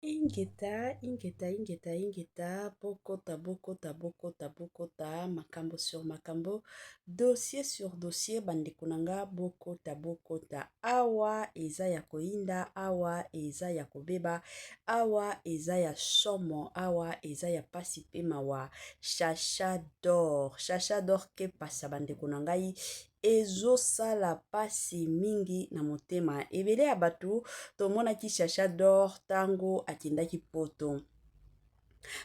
Ingeta, ingeta, ingeta, ingeta, bokota, bokota, bokota, bokota, makambo sur makambo, dossier sur dossier, bandeko na nga, bokota, bokota. Awa eza ya koyinda, awa eza ya kobeba, awa eza ya somo, awa eza ya pasi pe mawa. Chacha d'or, Chacha d'or kepasa bandeko na ngai, ezosala pasi mingi na motema. Ebele ya bato tomonaki Chacha d'or tango akendaki poto.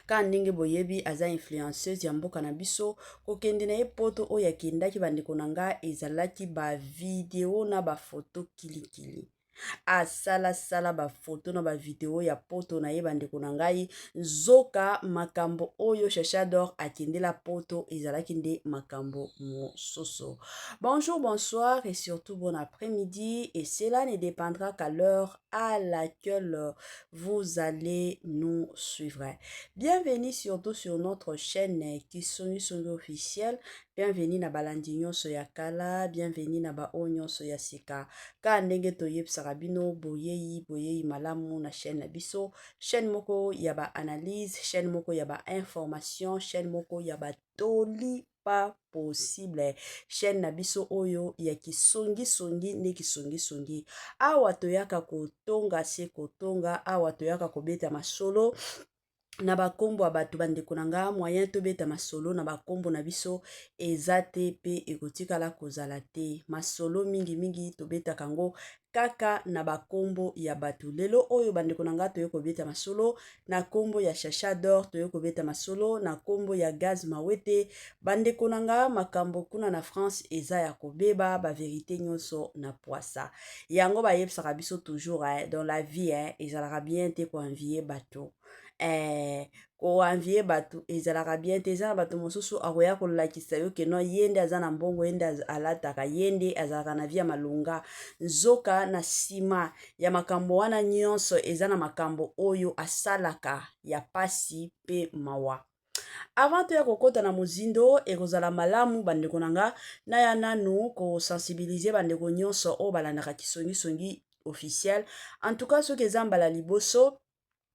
Kaka ndenge boyebi aza influenceuse ya mboka na biso, kokende na ye poto oyo akendaki bandeko na nga ezalaki ba video na ba foto kilikili. Asala sala ba foto na ba video ya poto na ye bandeko na ngai, nzoka makambo oyo Chacha d'or akendela poto ezalaki nde makambo mosusu. Bonjour, bonsoir et surtout bon après-midi, et cela ne dépendra qu'à l'heure à laquelle vous allez nous suivre. Bienvenue surtout sur notre chaîne Kisongi Songi officielle. Bienvenue na balandi nyonso ya kala, bienvenue na ba oyo nyonso ya sika. Ka ndenge toyebisaka bino boyeyi boyeyi malamu na chaîne na biso, chaîne moko ya ba analyse, chaîne moko ya ba information, chaîne moko ya ba toli pas possible. Chaîne na biso oyo ya kisongi songi nde kisongi songi. Awa toyaka kotonga se kotonga, awa toyaka kobeta masolo na bakombo ya bato. Bandeko na nga, moyen tobeta masolo na bakombo na biso eza te pe ekotikala kozala te. Masolo mingimingi tobetaka yango kaka na bakombo ya bato. Lelo oyo bandeko na nga toye kobeta masolo na kombo ya Chacha d'or, toye kobeta masolo na kombo ya Gaz Mawete. Bandeko na nga, makambo kuna na France eza ya kobeba, ba verite nyonso na poisa. Yango bayebisaka biso toujours, eh, dans la vie, eh, ezalaka bien te koenvier bato. Koenvier bato ezalaka bien te. Eza na bato mosusu akoya kolakisa yo ke non, ye nde aza na mbongo, ye nde alataka, ye nde azalaka na vie ya malonga. Nzoka na nsima ya makambo wana nyonso eza na makambo oyo asalaka ya pasi pe mawa. Avant toya kokota na mozindo, ekozala malamu bandeko na nga naya nanu kosensibiliser bandeko nyonso oyo balandaka Kisongisongi officiel. En tout cas, soki eza mbala liboso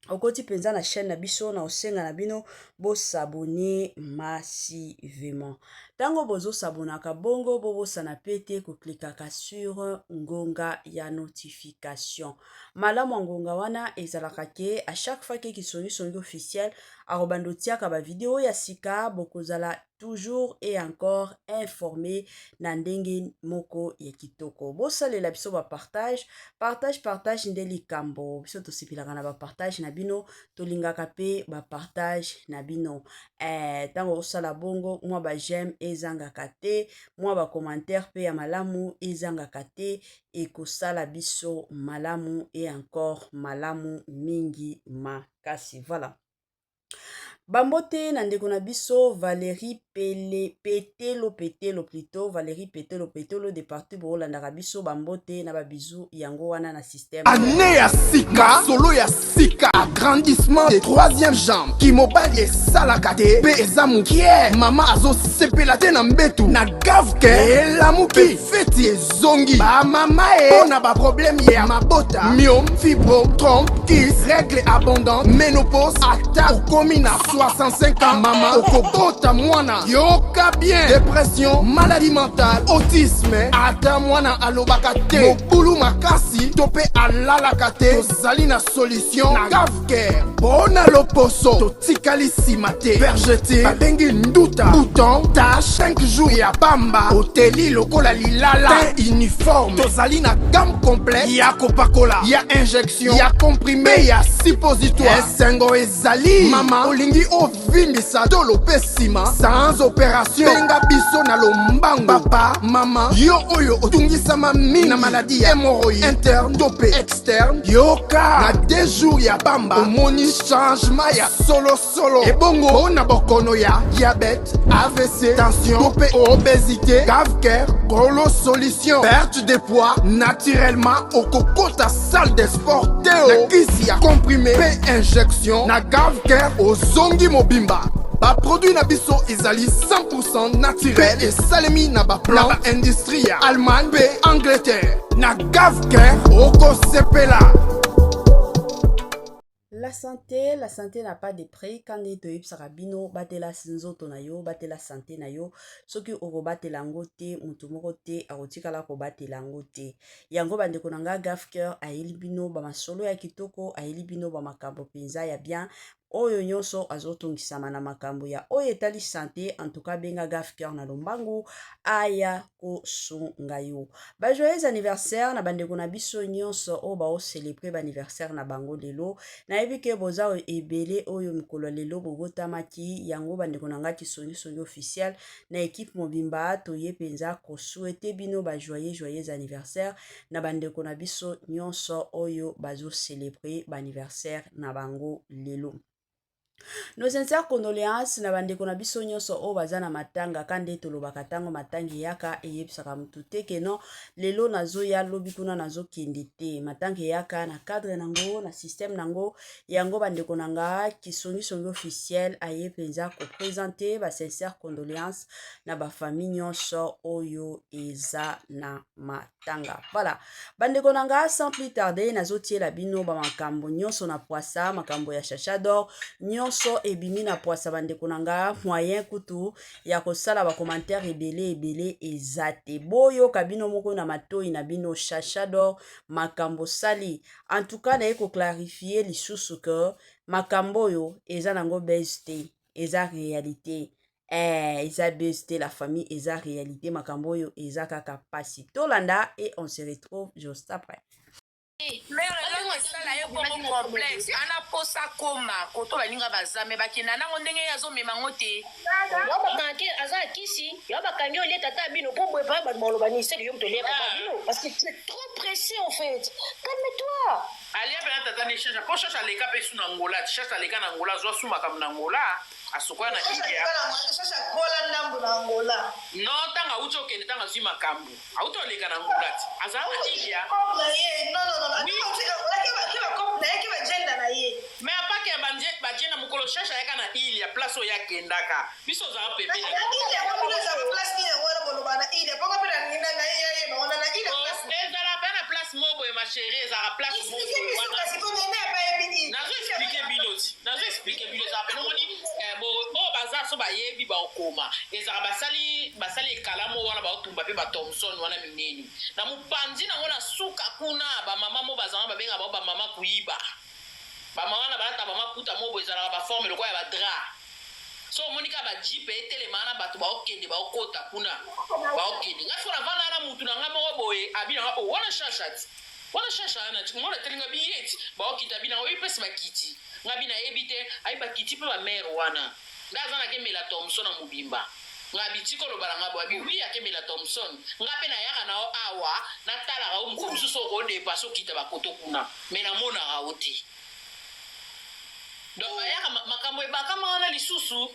okoti mpenza na chaîne na biso, na osenga na bino bosabonner massivement. Ntango bozosabonaka bongo, bobosana pe te koklikaka sur ngonga ya notification. Malamu ya ngonga wana ezalaka ke à chaque fois ke Kisongisongi officiel akobanda otiaka ba video ya sika, bokozala toujours et encore informé na ndenge moko ya kitoko. Bosalela biso ba partage, partage, partage nde likambo. Biso tosepelaka na ba partage na bino, tolingaka pe ba partage na bino. Ntango osala bongo, mwa ba j'aime ezangaka te, mwa ba commentaire pe ya malamu ezangaka te, ekosala biso malamu et encore malamu mingi makasi. Voilà. Bambote na ndeko na biso Valérie Pele Petelo Petelo, plutôt Valérie Petelo Petelo, de partout bolandaka biso, bambote na babizu yango wana na système. Année ya sika, solo ya sika, agrandissement de troisième jambe, kimobali esalaka te mpe eza mokie, mama azosepela te na mbetu na gavke elamuki, feti ezongi bamama e mpo na baproblème ya mabota, myome, fibrome, trompe, kyste, règle abondante, ménopause. Ata okomi na 65 ans, mama okobota mwana, yoka bien, dépression, maladie mentale, autisme, ata mwana alobaka te, mobulu makasi to mpe alalaka te, tozali na solution na Gavcare. Mpo na loposo totikali nsima te, vergeture babengi nduta, bouton, tache, 5 jours ya pamba oteli lokola lilala, teint uniforme. Tozali na gamme complète ya kopakola, ya injection, ya comprimé, ya suppositoire. Esengo ezali, mama olingi ovimbisa tolo mpe nsima sans opération, benga biso na lombango. Papa, mama, yo oyo otungisama mingi na maladie ya hémorroïde interne to mpe externe, yoka, na 2 jours ya pamba omoni changement ya solosolo. Ebongo mpo na bokono ya diabète, AVC, tension to mpe obésité, Gavcare kolo solution. Perte de poids naturellement, okokota salle de sport te, na kisi ya comprimé mpe injection, na Gavcare ozongi mobimba. Baproduit na biso ezali 100% naturel mpe esalemi na baplante na baindustrie ya Allemagne mpe Angleterre. Na Gavcare okosepela. La santé, la santé n'a pas de prix. Kandi toyebisaka bino, batela nzoto na yo, batela santé na yo. Soki okobatela yango te, motu moko te akotikala kobatela yango te. Yango bandeko na nga, Gaf Cœur ayeli bino bamasolo ya kitoko, ayeli bino bamakambo mpenza ya bien. Oyo nyonso azotungisama na makambo ya oyo etali santé, en tout cas benga Gaf Cœur na lombangu aya kosunga yo. Ba joyeux anniversaire na bandeko na biso nyonso oyo baocélébrer baanniversaire na bango lelo. Nayebi ke boza ebele oyo mikolo ya lelo bobotamaki. Yango bandeko na ngai, Kisongisongi officiel na équipe mobimba toye mpenza kosouhaiter bino ba joyeux joyeux anniversaire na bandeko na biso nyonso oyo bazocélébrer baanniversaire na bango lelo. Nos sincères condoléances na bandeko na biso nyonso oyo baza na matanga. Ka nde tolobaka, ntango matanga eyaka, eyebisaka motu te ke non, lelo nazoya, lobi kuna nazokende te. Matanga eyaka na cadre nango, na système nango. Yango bandeko na nga, Kisongisongi officiel aye mpenza koprésenter basincères condoléances na bafamille nyonso oyo eza na matanga. Voilà, bandeko na nga, sans plus tarder, nazotiela bino bamakambo nyonso na poisa. Makambo ya Chacha d'Or nyonso ebimi na poisa. Bandeko na nga, moyen kutu ya kosala bacommentaire ebele ebele eza te. Boyoka bino moko na matoi na bino. Chacha d'Or, makambo sali, en tout cas naye koclarifier lisusu ke makambo oyo eza nango buzz te, eza réalité. Eza buzz te, la famille, eza réalité. Makambo oyo eza kaka pasi. Tolanda et on se retrouve juste après. Mare, eloko esala ye bongo, complexe ana posa koma koto. Baninga baza me bakenda nango ndenge ye azomema yango te. Yo bakangi aza akisi, yo bakangi olie tata bino mpo boye pa bato baloba ni seke yo moto olia papa bino, parce que tu es trop pressé en fait. Calme-toi. Alia mpena tata ne Chacha, mpo Chacha aleka mpe su na Ngola. Chacha aleka na Ngola, azwa su makambo na Ngola, asokoya na India. Chacha kola ndambo na Angola. Non, ntango awuti okende, ntango azwi makambo, awuti oleka na Ngola ti azala na India. Mais apake ya bajenda, mokolo Chacha ayaka na ile ya place oyo akendaka, biso ozala pembeni. Ezala mpe na place moko boye, ma chérie, ezalaka place moko nazo expliquer bino ti nazo expliquer bino. Ezala pene omoni oyo baza so bayebi baokoma. Ezalaka basali ekalamu wana, baotumba mpe bathomson wana minene na mopanzi nango na suka kuna. Bamama mo bazanga, babenga bao bamama kuyiba. Bamama wana balata bamaputa mo boye, ezalaka baforme lokola ya badrap. So omoni kaka bajeep etelema wana, bato baokende, baokota kuna, baokende. Ngai so navanda na mutu na ngai moko boye, abi nanga o wana Shasha ti wana, Shasha wana ti mwana telinga biye ti baokita bina oyi mpesi bakiti. Ngai bi nayebi te, ayi bakiti mpe bamare wana nde aza nakemela Thomson na mobimba. Ngai bitika oloba na ngai boye, abi wi akemela Thomson. Ngai mpe nayaka na yo awa, natalaka yo mokolo mosusu okodépasser, okita bakoto kuna, me namonaka yo te. Donc ayaka makambo ebakama wana lisusu.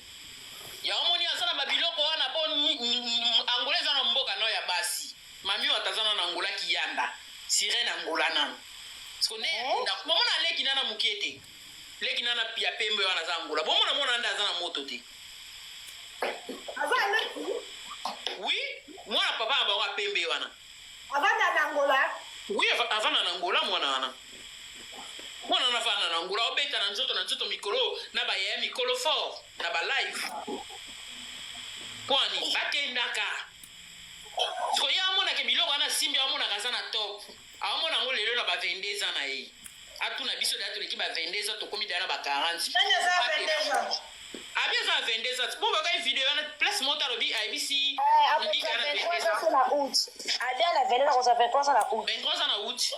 Ya omoni aza na babiloko wana mpo Angola eza na mboka no ya basi. Mami oyo ataza nano Angola, kiyanda sirene Angola nano siko nde bomona aleki nana mokie te. Leki nana ya pembe wana aza Angola. Bomona mwana nde aza na moto te. Oui, mwana papa na bango ya pembe wana. Avanda na Angola? Oui, avanda na Angola. Mwana wana, mwana wana avanda na Angola, obeta na nzoto na nzoto mikolo na bayaya mikolo fort na balive pwani bakendaka. Sikoyo ye amonaka biloko wana asimbi, amonaka aza na top, aomona yango lelo na ba 22 ans na ye. Atuna biso deya, toleki ba 22 ans, tokomi deya na ba 40. Nani aza 22 ans? Abi aza na 22 ans. Bo bakai video wana, place moko alobi, ayebisi ndika na 23 ans na août. Abi ana 22 ans, akozwa 23 ans na août. 23 ans na août.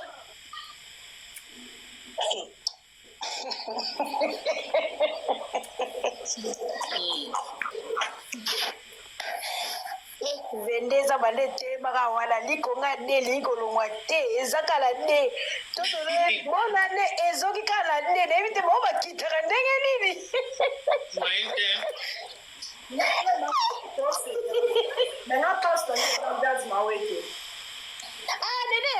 22 eza bande eteyemaka wana likonga de elingi kolongwa te, eza kala de to bona nde ezoki kaka na nde nayebi te bao bakitaka ndenge nini. Moyen te. Maintenant, poste Jazz Mawete. Ah nene,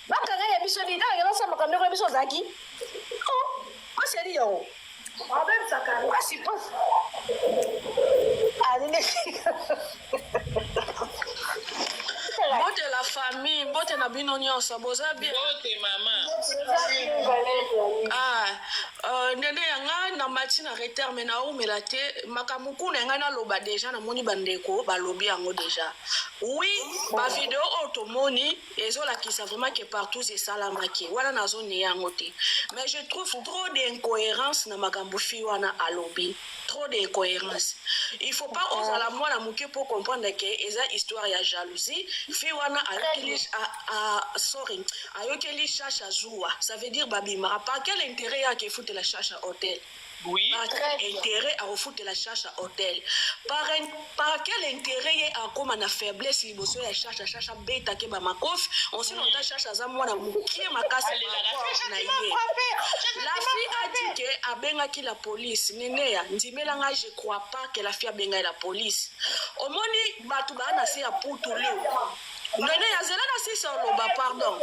bakanga ya biso nini? Ntango basala makambo ndeko ya biso ozalaki oseli yango. Pasi pasi. Ah nene. Mot de la fin. Famille, mbote na bino nyonso, boza bien? Mbote mama. Ah, ndende ya nga na mati na retard, mais naumela te. Makambo kuna ya ngai naloba déjà, namoni bandeko balobi yango déjà. Oui, bavideo oyo tomoni ezolakisa vraiment que partout esalamaki wana, nazonie yango te, mais je trouve trop d'incohérence na makambo fille wana alobi, trop d'incohérence. Il faut pas ozala mwana moke pour comprendre que eza histoire ya jalousie. Fille wana ayokeli sorry, ayokeli Chacha zuwa, ça veut dire babimaka. Par quel intérêt yaka efutela Chacha hôtel? Par quel intérêt akofutela Chacha hôtel? Par quel intérêt ye akóma na faiblesse liboso ya Chacha? Chacha betake bamakofi onsi longtemps. Chacha aza mwana mokie makasi par rapport na ye. La fille a dit que abengaki la police. Neneya, ndimela ngai, je crois pas que la fille abengaki la police. Omoni bato baa na se ya putulu. Neneya, zela na sisa oloba, pardon.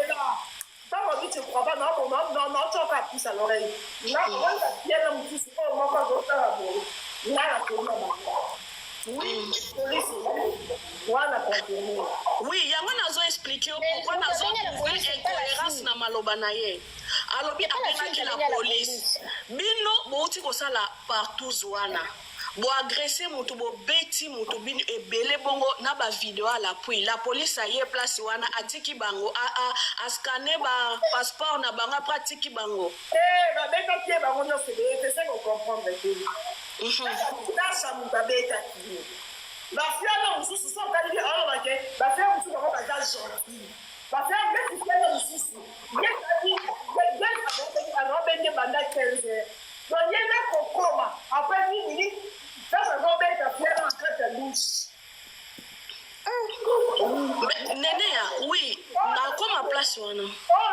Ntango obi tu crois pas, naotoka puce à l'oreille nakoyeba bien mosusu oyo moko azosala boye, nga na tona bango. Oui, police wana confirme. Oui, yango nazo expliquer yo pourquoi nazo trouver incohérence na maloba na ye. Alobi abengaki la police. Bino bouti kosala partout wana, boagresser motu, bobeti motu, bino ebele bongo na bavideo à l'appui. La police aye place wana, atiki bango, ascanner bapasseport na bango, après atiki bango. Te, babetaki ye bango nyonso ebele te, seke ocomprendre te. Tasha moto abetaki ye, bafiana mosusu so otali alobake bafia mosusu bango baza gentil, bafia neti fiana mosusu ye azobenge banda 15 heures, donc ye na kokoma après 10 minutes, sasa azobeta fiana na kati ya douche. Neneya, oui, nakoma place wana. Oyo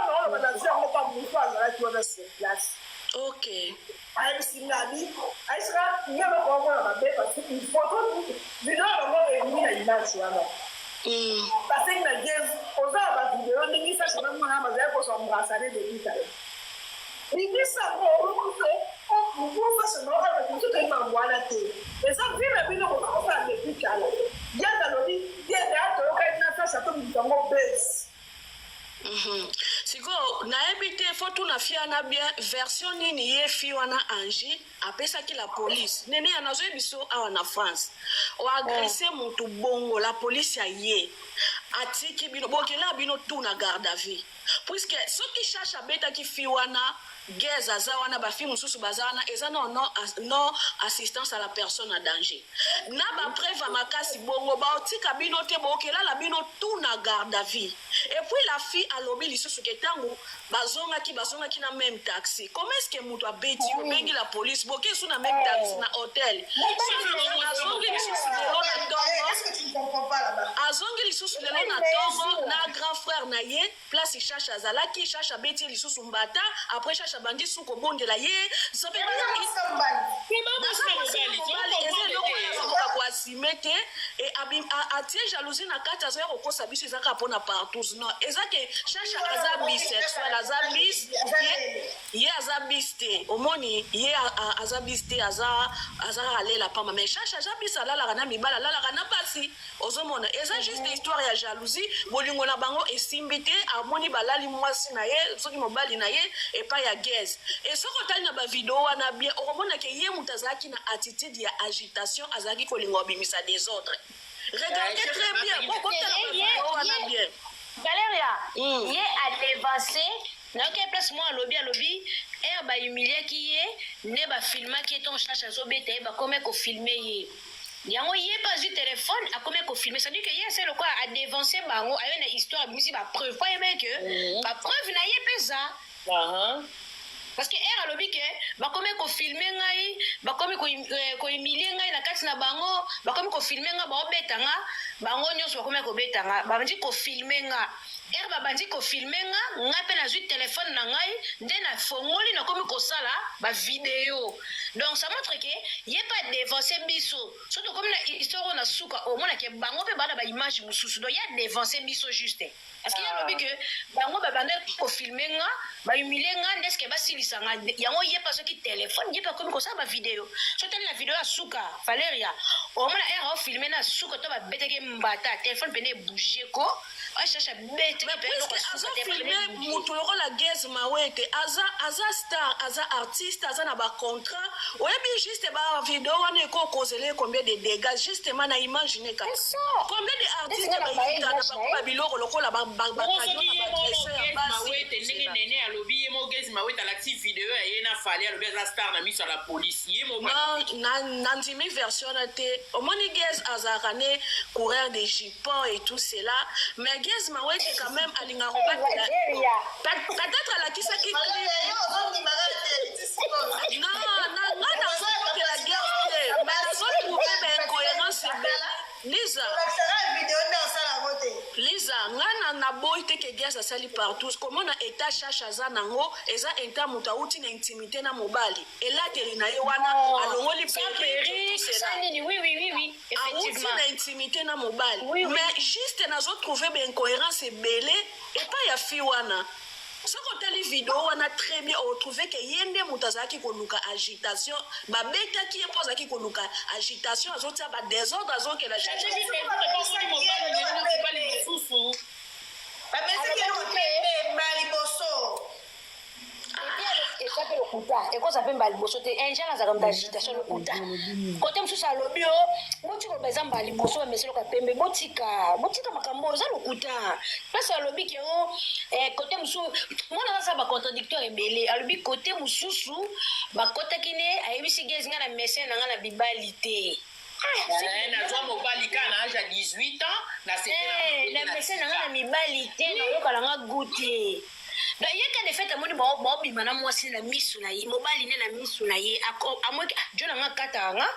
naoloba, nazwi yango pa motu azalaki wana sur place. Ayebisi nga abi ayebisika nga eloko omona mabe, parce que photo video bango ebimi na image wana. Basengi na Gaz, oza na bavideo ndenge sasa na mwana bazali kozembrasser depuis kala, bimisa ngo. Sasa naoso toyebi makambo wana te, eza vie na bino bozakosala depuis kala. Gaz alobi ye da toyokaki na sasa tobimisa yango base. Sikoyo nayebi te, faut tuna fille wana bien version nini ye fille wana Angie apesaki la police. Nene ya nazoyebi biso awa na France, oagresser motu bongo, la police ya ye atiki bino, bokela bino tu na garde à vue, puisque soki Chacha abetaki fille wana, Gaz aza wana, bafille mosusu baza wana, eza non assistance à la personne en danger na bapreuve ya makasi bongo, baotika bino te, bokelala bino tu na garde à vue. Et puis la fille alobi lisusu ke ntango bazongaki na même taxi. Comment est ce que moto abeti, obengi la police, boke su na même taxi na hôtel, azongi lisusu lelo na ntongo, azongi lisusu lelo na ntongo na grand frère na ye, place Chacha azalaki, Chacha abeti ye lisusu mbata, après Chacha abandi su kobondela ye. Eza eloko oyo azokoka koassumer te. E atie jalousie na kati, azoya kokosa biso. Eza kaka mpona partout? Non, eza ke Chacha aza bisexuel, aza bis, ye aza bis te. Omoni, ye aza bis te, aza kaka alela pamba, mais Chacha aza bis, alalaka na mibali, alalaka na basi. Ozomona, eza juste histoire ya jalousie. Bolingo na bango esimbi te, amoni balali mwasi na ye, soki mobali na ye, epai ya Gaz. E soki otali na bavideo wana bien, okomona ke ye moto azalaki na attitude ya agitation, azalaki kolinga obimisa désordre. Regardez très bien, bokotala bavideo wana bien. Valeria, ye adevancer, nayoki place moko alobi ere bahumiliaki ye nde bafilmaki ye. Ntongo Chacha azobeta ye, bakomi kofilmer ye, yango ye mpe azwi telefone, akomi kofilmer. C'est-à-dire que ye asali lokola adevancer bango, aye na histoire, abimisi bapreuve po ayebaki ke bapreuve na ye mpe eza, parce que ere alobi ke bakomi kofilmer ngai, bakomi kohumilier ngai na kati na bango, bakomi kofilmer nga, baobeta nga, bango nyonso bakomi kobeta nga, babandi kofilmer nga. Ere babandi kofilmer nga, ngai mpe nazwi telefone na ngai nde nafongoli, nakomi kosala bavideo. Donc ça montre ke ye mpe adevancer biso. So tokomi na histoire oyo na suka, omonake bango mpe baa na baimage mosusu. Donc ye adevancer biso juste parce que ye alobi ke bango babanda kofilmer nga, bahumilie nga, ndeske basilisa nga yango. Ye mpe soki telefone, ye mpe akomi kosala bavideo. So tali na video ya suka, Valeria, omona ere aofilmer na suka to babetaki mbata, telefone pene ebouger ko. Shasha abetaki Mais mpe eloko puisque ya suka te, azofilme ebandaki motu lokola Gaz Mawete, aza star, aza artiste, aza na bacontrat. Oyebi juste bavideo wana ekokozela ye combien de dégâts, justement na imagine kaka C'est ça. combien de Neti artiste nga na baye bayitana image na bango ye. babiloko lokola Bongo bakayo soki na ye moko bagresseur ya Gaz basi. Mawete, ndenge Nene alobi, ye moko Gaz Mawete alakisi video ya ye na Fally, alobi aza star na miso ya la police, ye moko. Non, nandimi version wana te. Omoni, Gaz azalaka ne coureur de jupon et tout cela, mais Gaz Mawete quand même alingaka kobatela. Nigeria. Peut-être alakisaki clip. Non, nga nazokotela Gaz te, mais nazotrouve baincohérence ebele, Liza. Liza, nga na naboyi te ke Gaz asali partout. Komona état Shasha aza nango, eza inter moto awuti na intimité na mobali, elateli na ye wana, alongoli Sans perruque, tout perruque, cela. sans nini. Oui. Awuti Effectivement. na intimité na mobali. Oui. Mais juste nazotrouve baincohérence ebele epai ya fi wana. Soki otali video wana très bien, otrouve ke ye nde moto azalaki koluka agitation. Babetaki ye mpo azalaki koluka agitation, azotia badésordre, azokela. Mobali na mobali mosusu. Bamesiki eloko pembe liboso. Eza mpe lokuta, ekoza mpe mbala liboso te. Ingénieur azalaka moto agitation, lokuta. Kote mosusu alobi o botika koloba eza mbala liboso bamesi eloko ya pembe. Botika, botika makambo oyo eza lokuta. Place alobi ke o kote mosusu mwana aza bacontradictoire ebele. Alobi kote mosusu bakɔtaki ne, ayebisi Gaz: "Ngai na mesin na ngai na bibali te." Nazwa mobali kaka na age ya 18 ans. Na mesin na ngai na mibali te, nayoka na nga gu te. Donc ye ka de fait amoni baobima na mwasi na misu na ye, mobali ne na misu na ye, amoki jo na nga kataka nga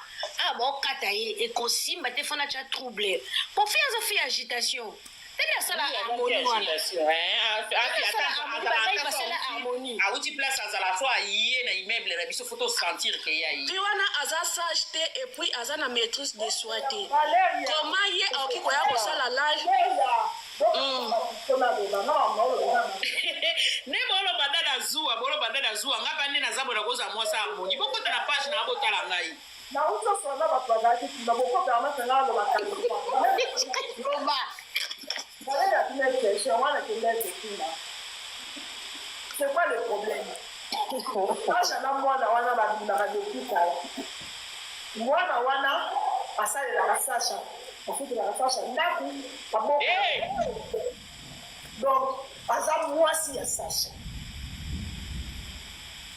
awa, baokata ye, ekosimba te. Fana tya trouble po fi aza fi agitation tene asala harmonie wana. Asala harmonie. Awuti place azala, fo aye na immeuble na biso, fo tosentir ke ye aye. Fi wana aza sage te, et puis aza na maîtrise de soi te. Comment ye akoki koya kosala live? Nde boloba dada zuwa, boloba dada zuwa. Nga mpa nde naza bona kozwa mwasi harmonie. Bokota na page na botala ngai. Nauti osona, bato bazalaki kuna, bokopermettre nga alobaka. Loba. Valérie atuna question wana, kende ekotuna: c'est quoi le problème? Sasha na mwana wana babimaka depuis kala. Mwana wana asalelaka Sasha, afutelaka Sasha ndako, aboka. Donc aza mwasi ya Sasha.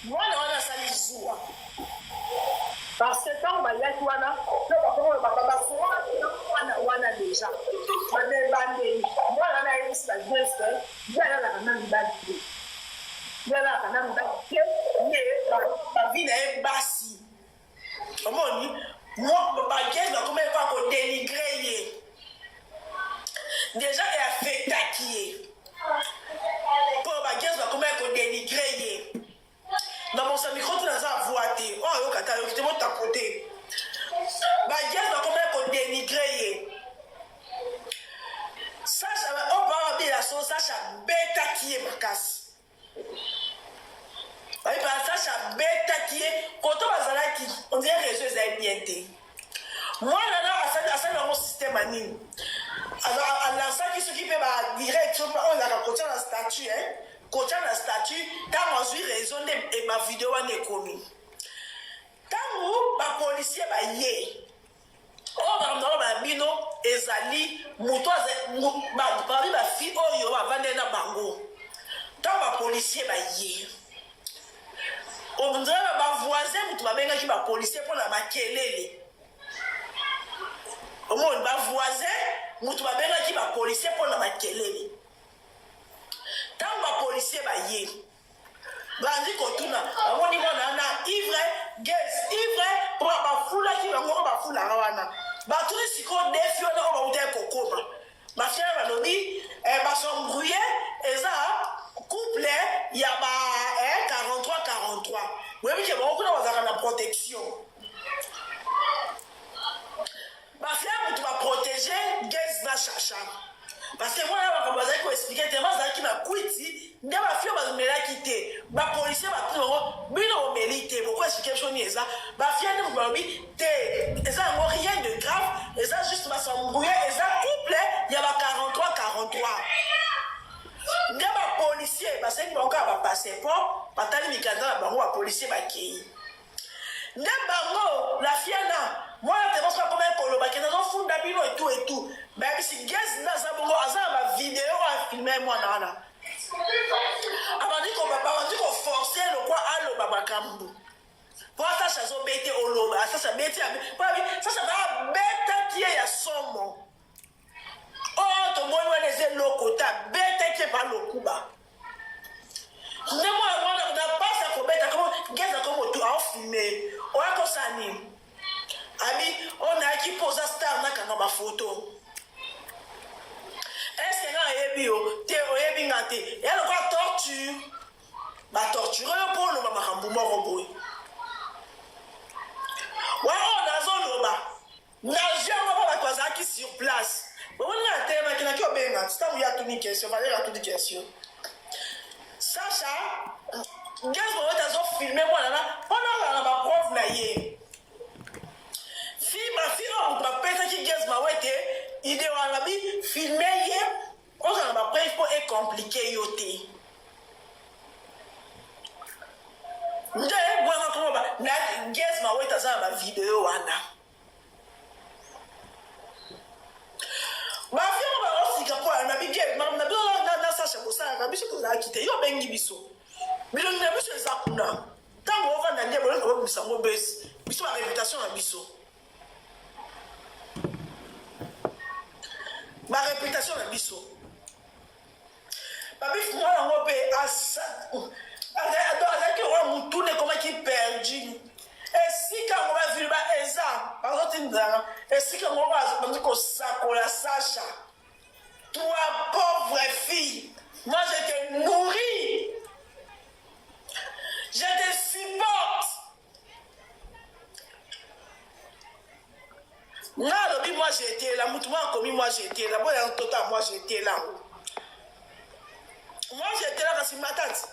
Mwana wana asali zuwa parce que ntango bayaki wana to bakomolobaka basoa mwana wana déjà babebandeli. Mwana wana ayebisi bageste, ye alalaka na mibali te, ye alalaka na mibali te, ye bavi na ye basi. Omoni, bageste bakomaki kaka kodénigrer ye, déjà eaffectaki ye, mpo bageste bakomaki kodénigrer ye. Na mosa micro te, naza avoi te, oyo ayoka te, ayoki te, botapo te. Bageste bakomaki kodénigrer ye. Sasha oyo babela so, Sasha abetaki ye makasi. Bayebi, Sasha abetaki ye koto bazalaki, on dirait réseau ezali bien te. Mwana na asali yango système ya nini? Alansaki soki mpe badirect oyo ezalaka kotia na statut, kotia na statut. Ntango azwi réseau nde bavideo wana ekomi. Ntango bapolisier baye, oyo makambo nango baya bino ezali moto babi bafi oyo bavandeli na bango. Ntango bapolisier baye, ondire bavoisin moto babengaki bapolisier mpona makelele. Omoni, bavoisin moto babengaki bapolisier mpona makelele. Ntango bapolisier baye, bandi kotuna, bamoni mwana wana ivre, Gaz ivre, mpo bafulaki bango oyo bafulaka wana. Batuni sikoyo defi wana oyo bautaki kokoma, bafiere balobi bas'embrouiller, eza couple ya ba 43 43. Boyebi ke bango kuna bazalaka na protection. Bafiere moto baprotéger Gaz na Shasha. Parce que mwana makambo azalaki ko expliquer te, bazalaki na kwiti nde ba fille bamelaki te. Ba policiers batuni bango bino bomeli te, boko expliquer biso nini eza. Ba fille nde moto balobi te, eza yango rien de grave, eza juste ba s'embrouiller, eza couple ya ba 43 43. Nde ba policiers basengi bango kaka ba passeport, batali mikanda na bango, ba policiers bakei. Nde bango la fiana mwana te boso akomaki koloba ke nazofunda bino etu etu bayebisi gaz nde aza bongo aza na bavideo oyo afilme mwana wana abandi babandi koforce lokwa aloba makambo mpo asasha azobete oloba asasha abeti mpo sasha abetaki ye ya somo oyo tomoni wana eza eloko te abetaki ye pa lokuba nde mwana mwana na pasi akobeta komo geza komo tu aofilme oya kosala nini abi oyo nayaki mpo oza star nakanga bafoto eske nga nayebi yo te oyebi nga te ya lokola torture batorture yo mpo oloba makambo moko boye wana oyo nazoloba Nazwi yango mpo bato bazalaki sur place. Bomoni nga natelemaki naki obenga ntango ye atuni question, Valeri atuni question. Sacha, Gaz Mawete azofilme mwana na mpo nazala na bapreuve na ye. Fille bafille oyo moto bapesaki Gaz Mawete ide wana bi filme ye ozala na bapreuve mpo ecomplike yo te. Nde mwana koloba na Gaz Mawete aza na bavideo wana. Bafio bakosika mpo na bike na bino na Sasha bosalaka biso tozalaki te yo obengi biso bilongi na biso eza kuna ntango ofanda nde bolingo bobimisa yango besi biso ba reputation na biso ba reputation na biso Babifu mwana yango mpe azalaki lokola motuna ekomaki perdu esika yango bavili ba eza bazotindanga esika yango bandi kosakola Sacha toi pauvre fille moi je te nourris je te supporte Nga alobi moi j'étais là, mutu moko akomi moi j'étais là, boya tota moi j'étais là. Moi j'étais là kasi matati.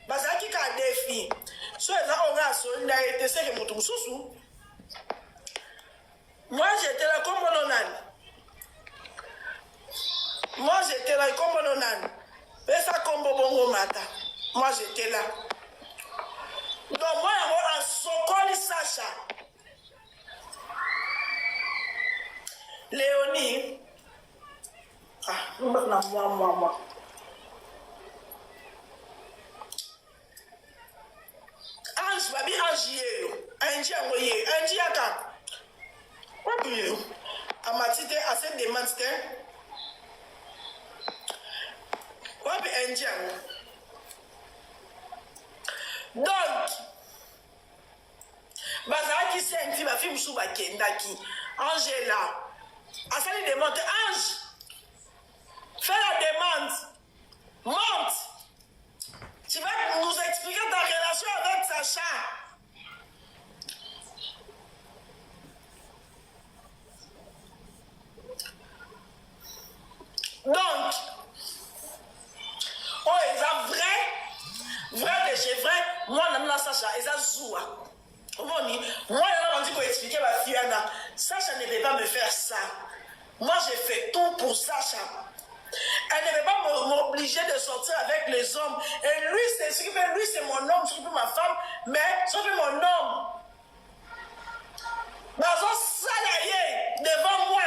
Bazalaki kaka defi. So eza oyo nga asoli na ye te seke mutu mosusu. Moi j'étais là kombo no nani? Moi j'étais là kombo no nani? Pesa kombo bongo mata. Moi j'étais là. Donc moi yango asokoli Sacha. Léonie. Ah, na moi, moi, moi. Ange, babi Ange yeyo. Ange yango ye. Ange yaka. Wapi yo? Amati te, ase demande te. Wapi Ange yango? Donc, bazalaki senti bafi mosusu bakendaki angela asali demande ange fais la demande monte tu vas nous expliquer ta relation avec Sacha donc oyo eza vrai vrai de chez vrai mwana na Sacha eza zuwa omoni mwana na bandi koexplike bafille wana Sacha ne peut pas me faire ça moi j'ai fait tout pour Sacha Elle ne veut pas m'obliger de sortir avec les hommes. Et lui, c'est ce qui fait, lui, c'est mon homme, ce qui fait ma femme, mais ce qui fait mon homme. Bazo sala ye devant moi.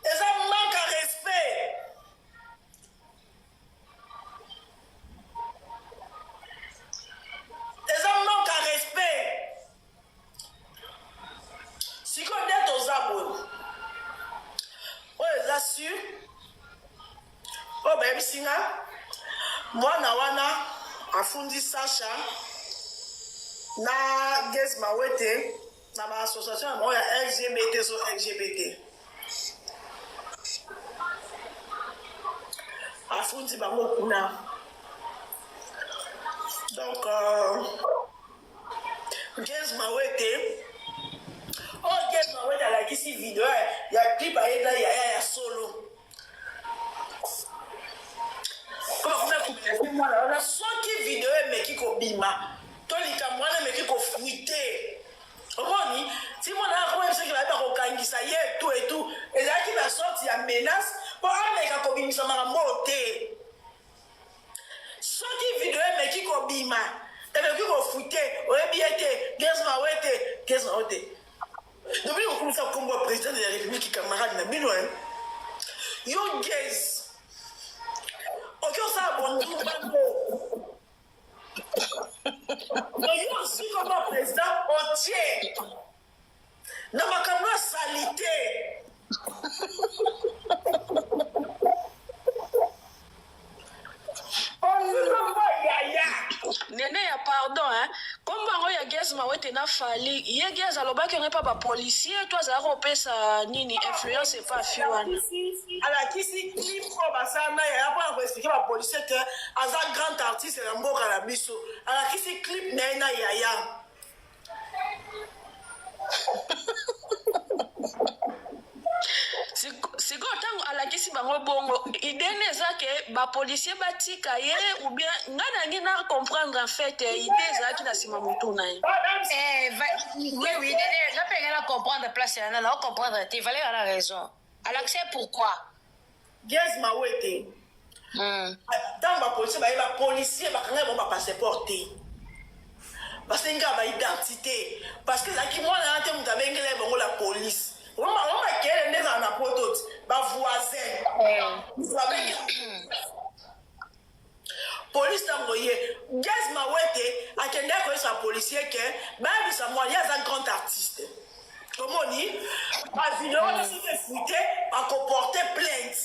Eza manque à respect. Eza manque à respect. Sikoyo nde toza boye. Oyo eza sur oyo bayebisi nga mwana wana afundi Sacha na Gez Mawete na ba association na bango ya LGBT so LGBT afundi bango kuna donc euh, Gez Mawete oyo oh, Gaz Mawete alakisi video ya clip aye na yaya ya solo. Mwana wana soki video emeki kobima to likambo wana emeki kofuite, omoni ti mwana akoyebisaki baye bakokangisa ye etu etu, ezalaki na sorte ya menace mpo ameka kobimisa makambo oyo te. Soki video emeki kobima, emeki kofuite, oyebi ye te, Gaz Mawete, Gaz Mawete depuis kokumisa nkombo ya président de la République, camarade na bino yo Gaz oki osala bondumba ngo yo ozwi kombo président otie na makambo ya salite. Ozwi kombo yaya. Nene ya pardon, hein. Kombo yango ya Gaz Mawete na Fally, ye Gaz alobaki yango epa bapolicier to azalaka kopesa nini influence epa fi wana? Alakisi clip oyo basala na yaya mpona koexpliquer bapolicier ke aza grand artiste na mboka na biso. Alakisi clip na ye na yaya. Sikoyo ntango alakisi bango bongo, idée ne eza ke bapolicier batika ye ou bien ngai nangi na comprendre en fait idée ezalaki na nsima motu na ye? Oui, Nene, nga mpe ngai na comprendre place yana na comprendre te. Valérie a raison. Alakisi pourquoi? Gaz Mawete, ntango bapolicier baye, bapolicier bakanga bango bapasseport te, basengi kaka baidentité, parce que ezalaki mwana wana te moto abengela ye bango la police. Makele nde ezala na poto ti bavoisin babengela police. Ntango ye Gaz Mawete akendaki koyesa policier ke bayebisa mwana ye aza grand artiste, omoni bavideo wana soki efuite bakoporte plainte.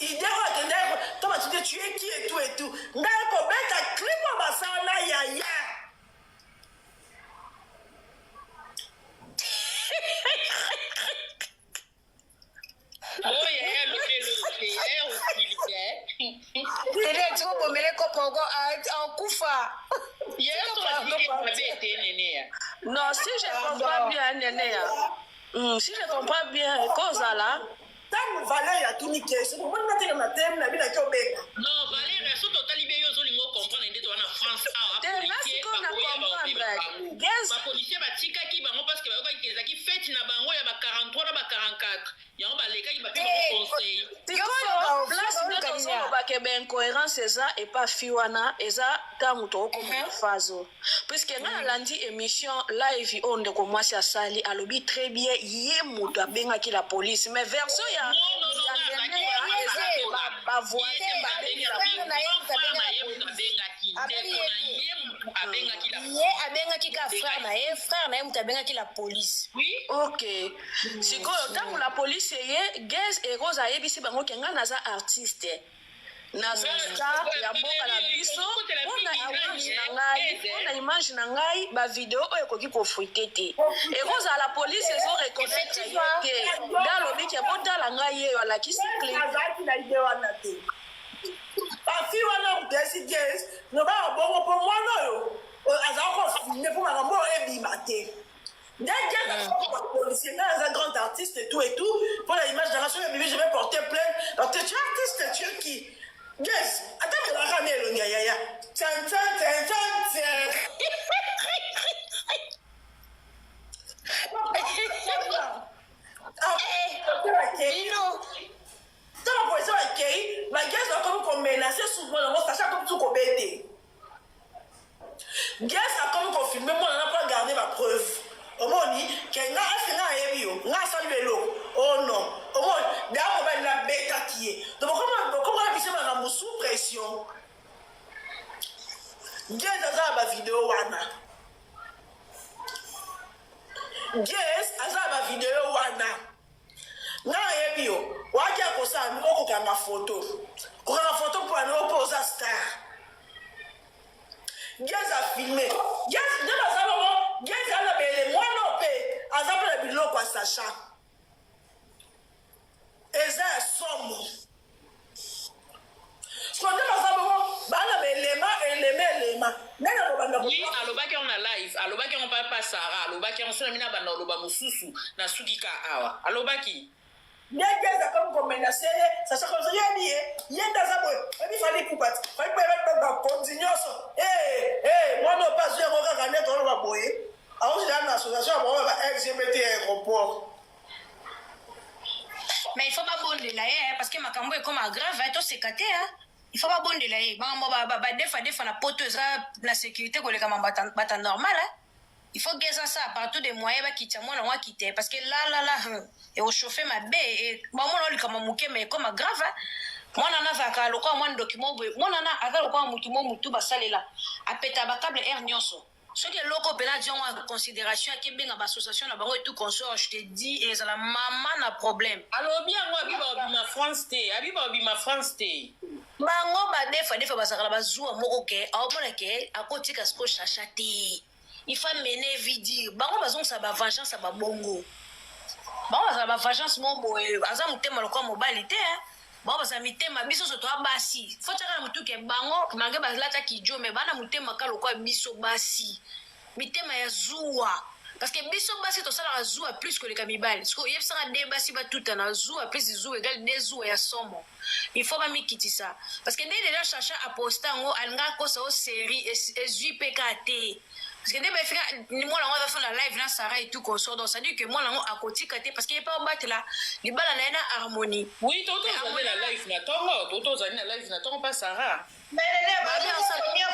Idée oyo akendaki to batute tu es qui et tout et tout, ngai kobeta clip oyo basala na yaya. Oyo yaya alobi eloko te, yaya osilika. Nene, tika obomele kopo akufa. Yaya so batiki mabe te, nene ya. Non, si je comprends bien, nene ya, si je comprends bien, kozala Ntango Valeri atuni question, omoni nateka na teme na bino aki obenga. Non, Valérie, so totali be, yo ozolinga ocomprendre nde toza na France awa. Te, nga sikoyo na comprendre. Bapolicier batikaki bango parce que bayokaki ezalaki fête na bango ya ba 43 na ba 44, yango balekaki bape bango conseil. Sikoyo place nde tozolobake baincohérence eza epa fi wana, eza ntango tokokoma na phase oyo, puisque ngai nalandi émission live oyo ndeko mwasi asali, alobi très bien ye moto abengaki la police, mais version ya Non, non, non, ya nga Nene azalaki eza ke bavoisin babengi la Frère na ye moto na ye moto abengaki, Abengi ndeko ye na te. ye moto abengaki la Ye abengaki ka frère na ye, frère na ye moto abengaki la police. Oui. Ok, sikoyo ntango la police eye, Gaz et Rose ayebisi bango ke ngai naza artiste, naza star ya mboka na biso, mpona image na ngai, mpona image na ngai bavideo oyo ekoki kofuite te, ekozala police ezoreconnaître ye te. Nde alobi ke botala ngai, ye oyo alakisi clip. Azalaki na idée wana te. Bafi wana moto esi Gaz nobaka bongo mpo mwana oyo azalaka kofilmer mpo makambo oyo ebima te. Nde Gaz policier, ngai aza grand artiste et tout et tout, mpo na image nanga soki ebimi je vais porter plainte. Donc tu es artiste, tu es qui? Gaz ata melaka na elongi ya yaya tian tian tian tian tian. Bino. Ntango policier bakei, bagaz bakomi komenacer souvent yango, Sacha akomi tu kobete. Gaz akomi kofilmer mwana na mpo agarder bapreuve. Omoni ke nga ese nga ayebi yo, nga asali yo eloko? Oh non, omoni da mobali nabetaki ye. Donc bokoma biso makambo sous pression. Gaz aza na bavideo wana, Gaz aza na bavideo wana. Nga nayebi yo waki akosala okokanga foto, kokanga foto mpo ani mpo oza star. Gaz afilmer, Gaz nde baza bongo. Gaz aza na bele mwana oyo mpe aza mpe na biloko ya Sacha, eza ya somo. Siko nde baza bongo, baa na belema elema elema ndenge kobanda. Oui, alobaki yango na live. Alobaki yango pa Sara, alobaki yango so na mina banda oloba mosusu na suki ka awa. Alobaki. Ndenge eza comme komenace ye, sachant que yebi ye, ye nde aza boye, oyebi Fally Ipupa ti, Fally Ipupa yebi bakonzi nyonso, eh eh mwana oyo pe azwi yango kaka nde toloba boye, akozela na association ya bango ya ba LGBT ya aéroport. Mais il faut babondela ye parce que makambo ekoma grave, toseka te. Il faut babondela ye. Makambo badefa defa na poto eza na sécurité koleka mambo bata normal. Il faut geza ça partout des moyens bakitisa mwana ngo akite parce que là là là ekochauffe mabe, bamona olikama moke mais ekoma grave. Mwana na azalaka lokola mwa ndoki mo boye, mwana na aza lokola mutu mo mutu basalela apeta bacable air nyonso. Soki eloko mpena adi yango en considération, akebenga baassociation na bango et tout consort, je te dis, ezala mama na problème. Alobi yango, abiba obima France te, abiba obima France te. Bango badefa defa bazalaka na bazuwa moko ke aomona ke akotika siko Chacha te, il faut mener vie dire bango bazongisa bavengeance ya babongo. Bango bazala bavengeance moko boye, aza motema lokola mobali te. Bango bazala mitema, biso nyonso toya basi, fo tiaka na motu ke bango malgré balataki idio, mais bana motema ka lokola biso basi, mitema ya zuwa, parce que biso basi tosalaka zuwa plus koleka mibali. Siko oyebisaka de basi batuta na zuwa plus zuwa égale de zuwa ya somo. Il faut bamikitisa parce que nde déjà Chacha aposta yango, alinga akosa o série ezwi mpe ka te, parce que nde bafika mwana yango aza na live na Sarah et tout consort, donc c'est à dire que mwana yango akotika te parce que ye mpe obatela libala na ye na harmonie. Oui, toto ozali na live na ntongo, toto ozali na live na ntongo mpa Sarah. Première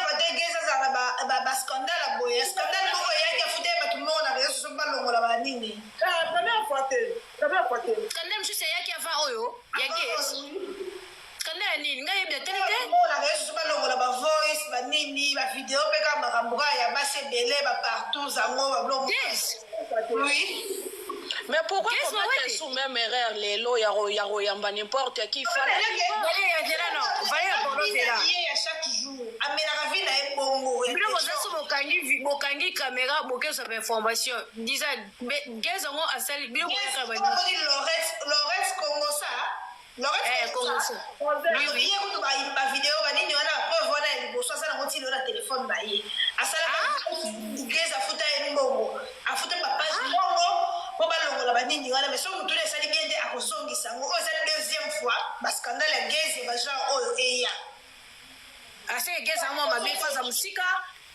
fois te Geza azala bascandale ya boye, scandale moko eyaki afuta ye bato moko na réseau sociaux balongola banini. Première fois te, première fois te. Scandale mosusu eyaki avant oyo ya Gaz, scandale ya nini? Ngai yebi atali te. Moko na réseau sociaux balongola bavoice banini, bavideo mpe kaka makambo kaka ya basi ebele bapartout zango babiloko. Yes. Oui. Mais pourquoi Qu'est-ce commettre que sous même erreur lelo ya koyamba n'importe qui? Ye ya chaque jour amelaka vi na ye bongo. Bino boza so bokangi bokangi caméra, bokezwa bainformation disa Gaz yango asali bino boyaka bani. Lorette Kongosa. Eh, Kongosa. Lorette ye kutu bavideo banini wana, bapreuve wana ya liboso aza nango tili na telefone na ye. Asalaka Gaz, afuta ye mbongo, afuta bapage mbongo mpo balongola banini wana, mais soki motuna esali bien te, akozongisa yango. Oyo eza deuxième fois bascandale ya Gaz ya bagenre oyo eya. Ase Gaz amwa mabe, faza mosika,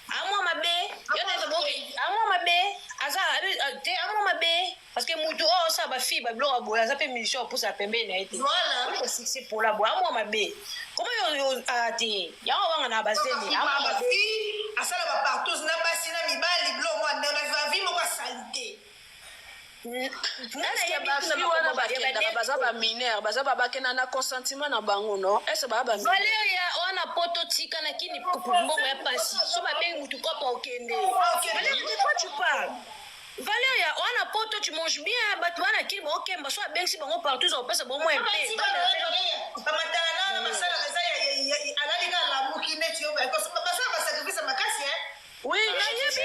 amwa mabe yo nayeba boke, amwa mabe aza te, amwa mabe parce que mutu oyo osala bafille babiloko ya boye aza mpe mission opusaka pembeni na ye te. Voilà. Succès pola boye, amwa mabe koma yo te, yango wanga na bazemi, amwa mabe. Bafi asala bapartout na basi na mibali, biloko mwa ndenge na vi moko asali te. Est-ce bafi wana bakendaka baza bamineur, baza bakenda na consentiment na bango? Non, est-ce baa bamineur? Valeria wana poto tika na kini mbongo ya pasi, so babengi mutu kopa okende. Valeria, de quoi tu parles? Valeria wana poto, tu manges bien, bato wana kini baokemba, so abengisi bango partout, za kopesa bango mwa mpe. Bamatala na wana basalaka eza alali kaka lamuki neti yo, basala basacrifice makasi. Oui, nayebi.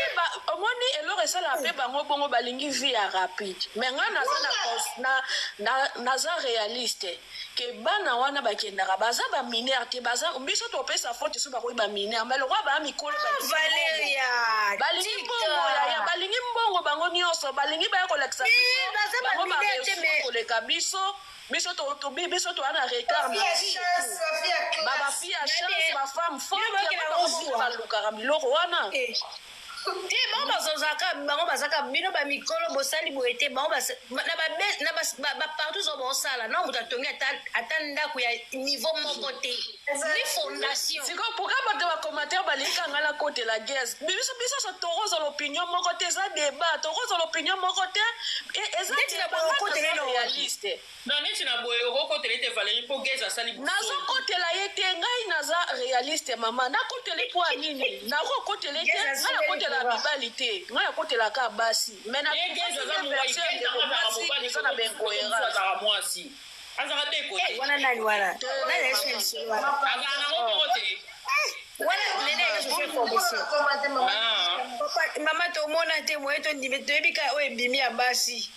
Omoni eloko esalaka mpe bango bongo, balingi vie ya rapide, mais ngai naza na naza réaliste ke bana wana bakendaka baza bamineur te. Baza biso topesa faute so bakoki bamineur, mais lokola baya mikolo, Valeria. balingi mbongo yaya, balingi mbongo bango nyonso, balingi baya kolakisa Eh, baza bango bamineur te, mais- koleka biso. Biso biso toza na retard na vie. Bafille ya chance, bafemme forte, bango balukaka biloko wana. Te, bango bazozaka, bango bazaka bino bamikolo bosali boye te. Bango na bapartout zo bosala na moto atongi ata ndako ya niveau moko te, ni fondation. Sikoyo pourquoi bato bacommentaire balingi nga na kotela Gaz? Biso so tokozala opinion moko te, eza débat, tokozala opinion moko te. Eza Neti na boye okotela ye na réaliste. Non, neti na boye okokotela ete Valérie mpo Gaz asali. Nazokotela ye te, ngai naza réaliste mama. Nakotela mpo ya nini? Nakokotela ye te, ngai nakotela mibali te, ngai nakotelaka basi, mais na Ye Gaz aza mobali, version ya ndeko mwasi eza na baincohérence. Azalaka mwasi, azalaka ndeko te. Wana nani wana? Nani ayesi na lisolo wana? Azalaka nango moko te. Wana nene ayesi information. Ah. Papa, mama, tomona te moye tondime, toyebi kaka oyo ebimi ya basi,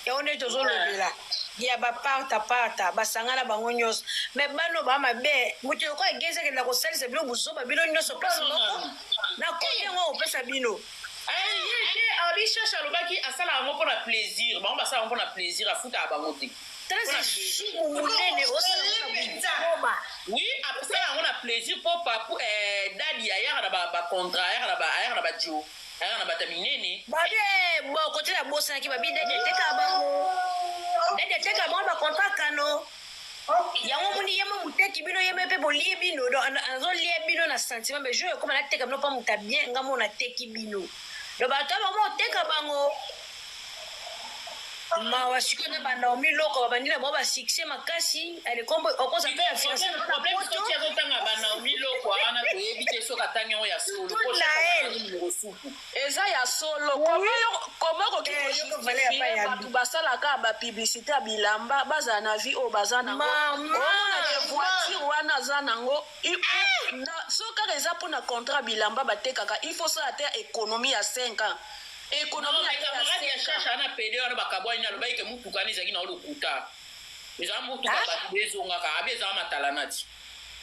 yango nde tozolobela ya baparta parta basangana bango nyonso. Mais bano baa mabe, moto lokola Gaz akenda kosalisa bino buzoba bino nyonso place moko na komi yango akopesa bino. Ai. Babi Shasha alobaki asala yango mpona plaisir, bango basala yango mpona plaisir, afutaka bango te. Tala lisumu monene osala buzoba. Oui, asala yango na plaisir mpo papu dadi ayaka na bacontrat, ayaka na ayaka na bajo, ayaka na bato ya minene. Babi bon kote na bosanaki, babi dadi atekaka bango, dadi atekaka bango bacontrat kano. Yango omoni ye mo moteki bino, ye mo mpe bolie bino, donc azolia bino na sentiment. Mais jour ekoma nateka bino mpa moto abien, nga mo nateki bino, donc bato ya bango oteka bango. Mawa. Sikoyo na banaomi loko babandi na bango basuccès makasi, alekombo okoza mpe ya fiancé na Problème poto. Soki azotanga banaomi loko wana, toyebi te soki atangi yango ya solo. Surtout Naël. Numéro supu. Eza ya solo. Koma koki Eh, yoko valeur ya pa kojustifie ya bato basalaka bapublicité ya bilamba, bazala na vie oyo baza nango. Mama! Omona ke voiture wana aza nango, so kaka eza mpona contrat bilamba batekaka, il faut sala te économie ya 5 ans, économie ya te ya Camarade ya 5 ans. Shasha ana pede wana, bakabwani, alobaki ke mutuka wana ezalaki na lokuta, ezala mutuka bato ezongaka abi, ezala matala nati.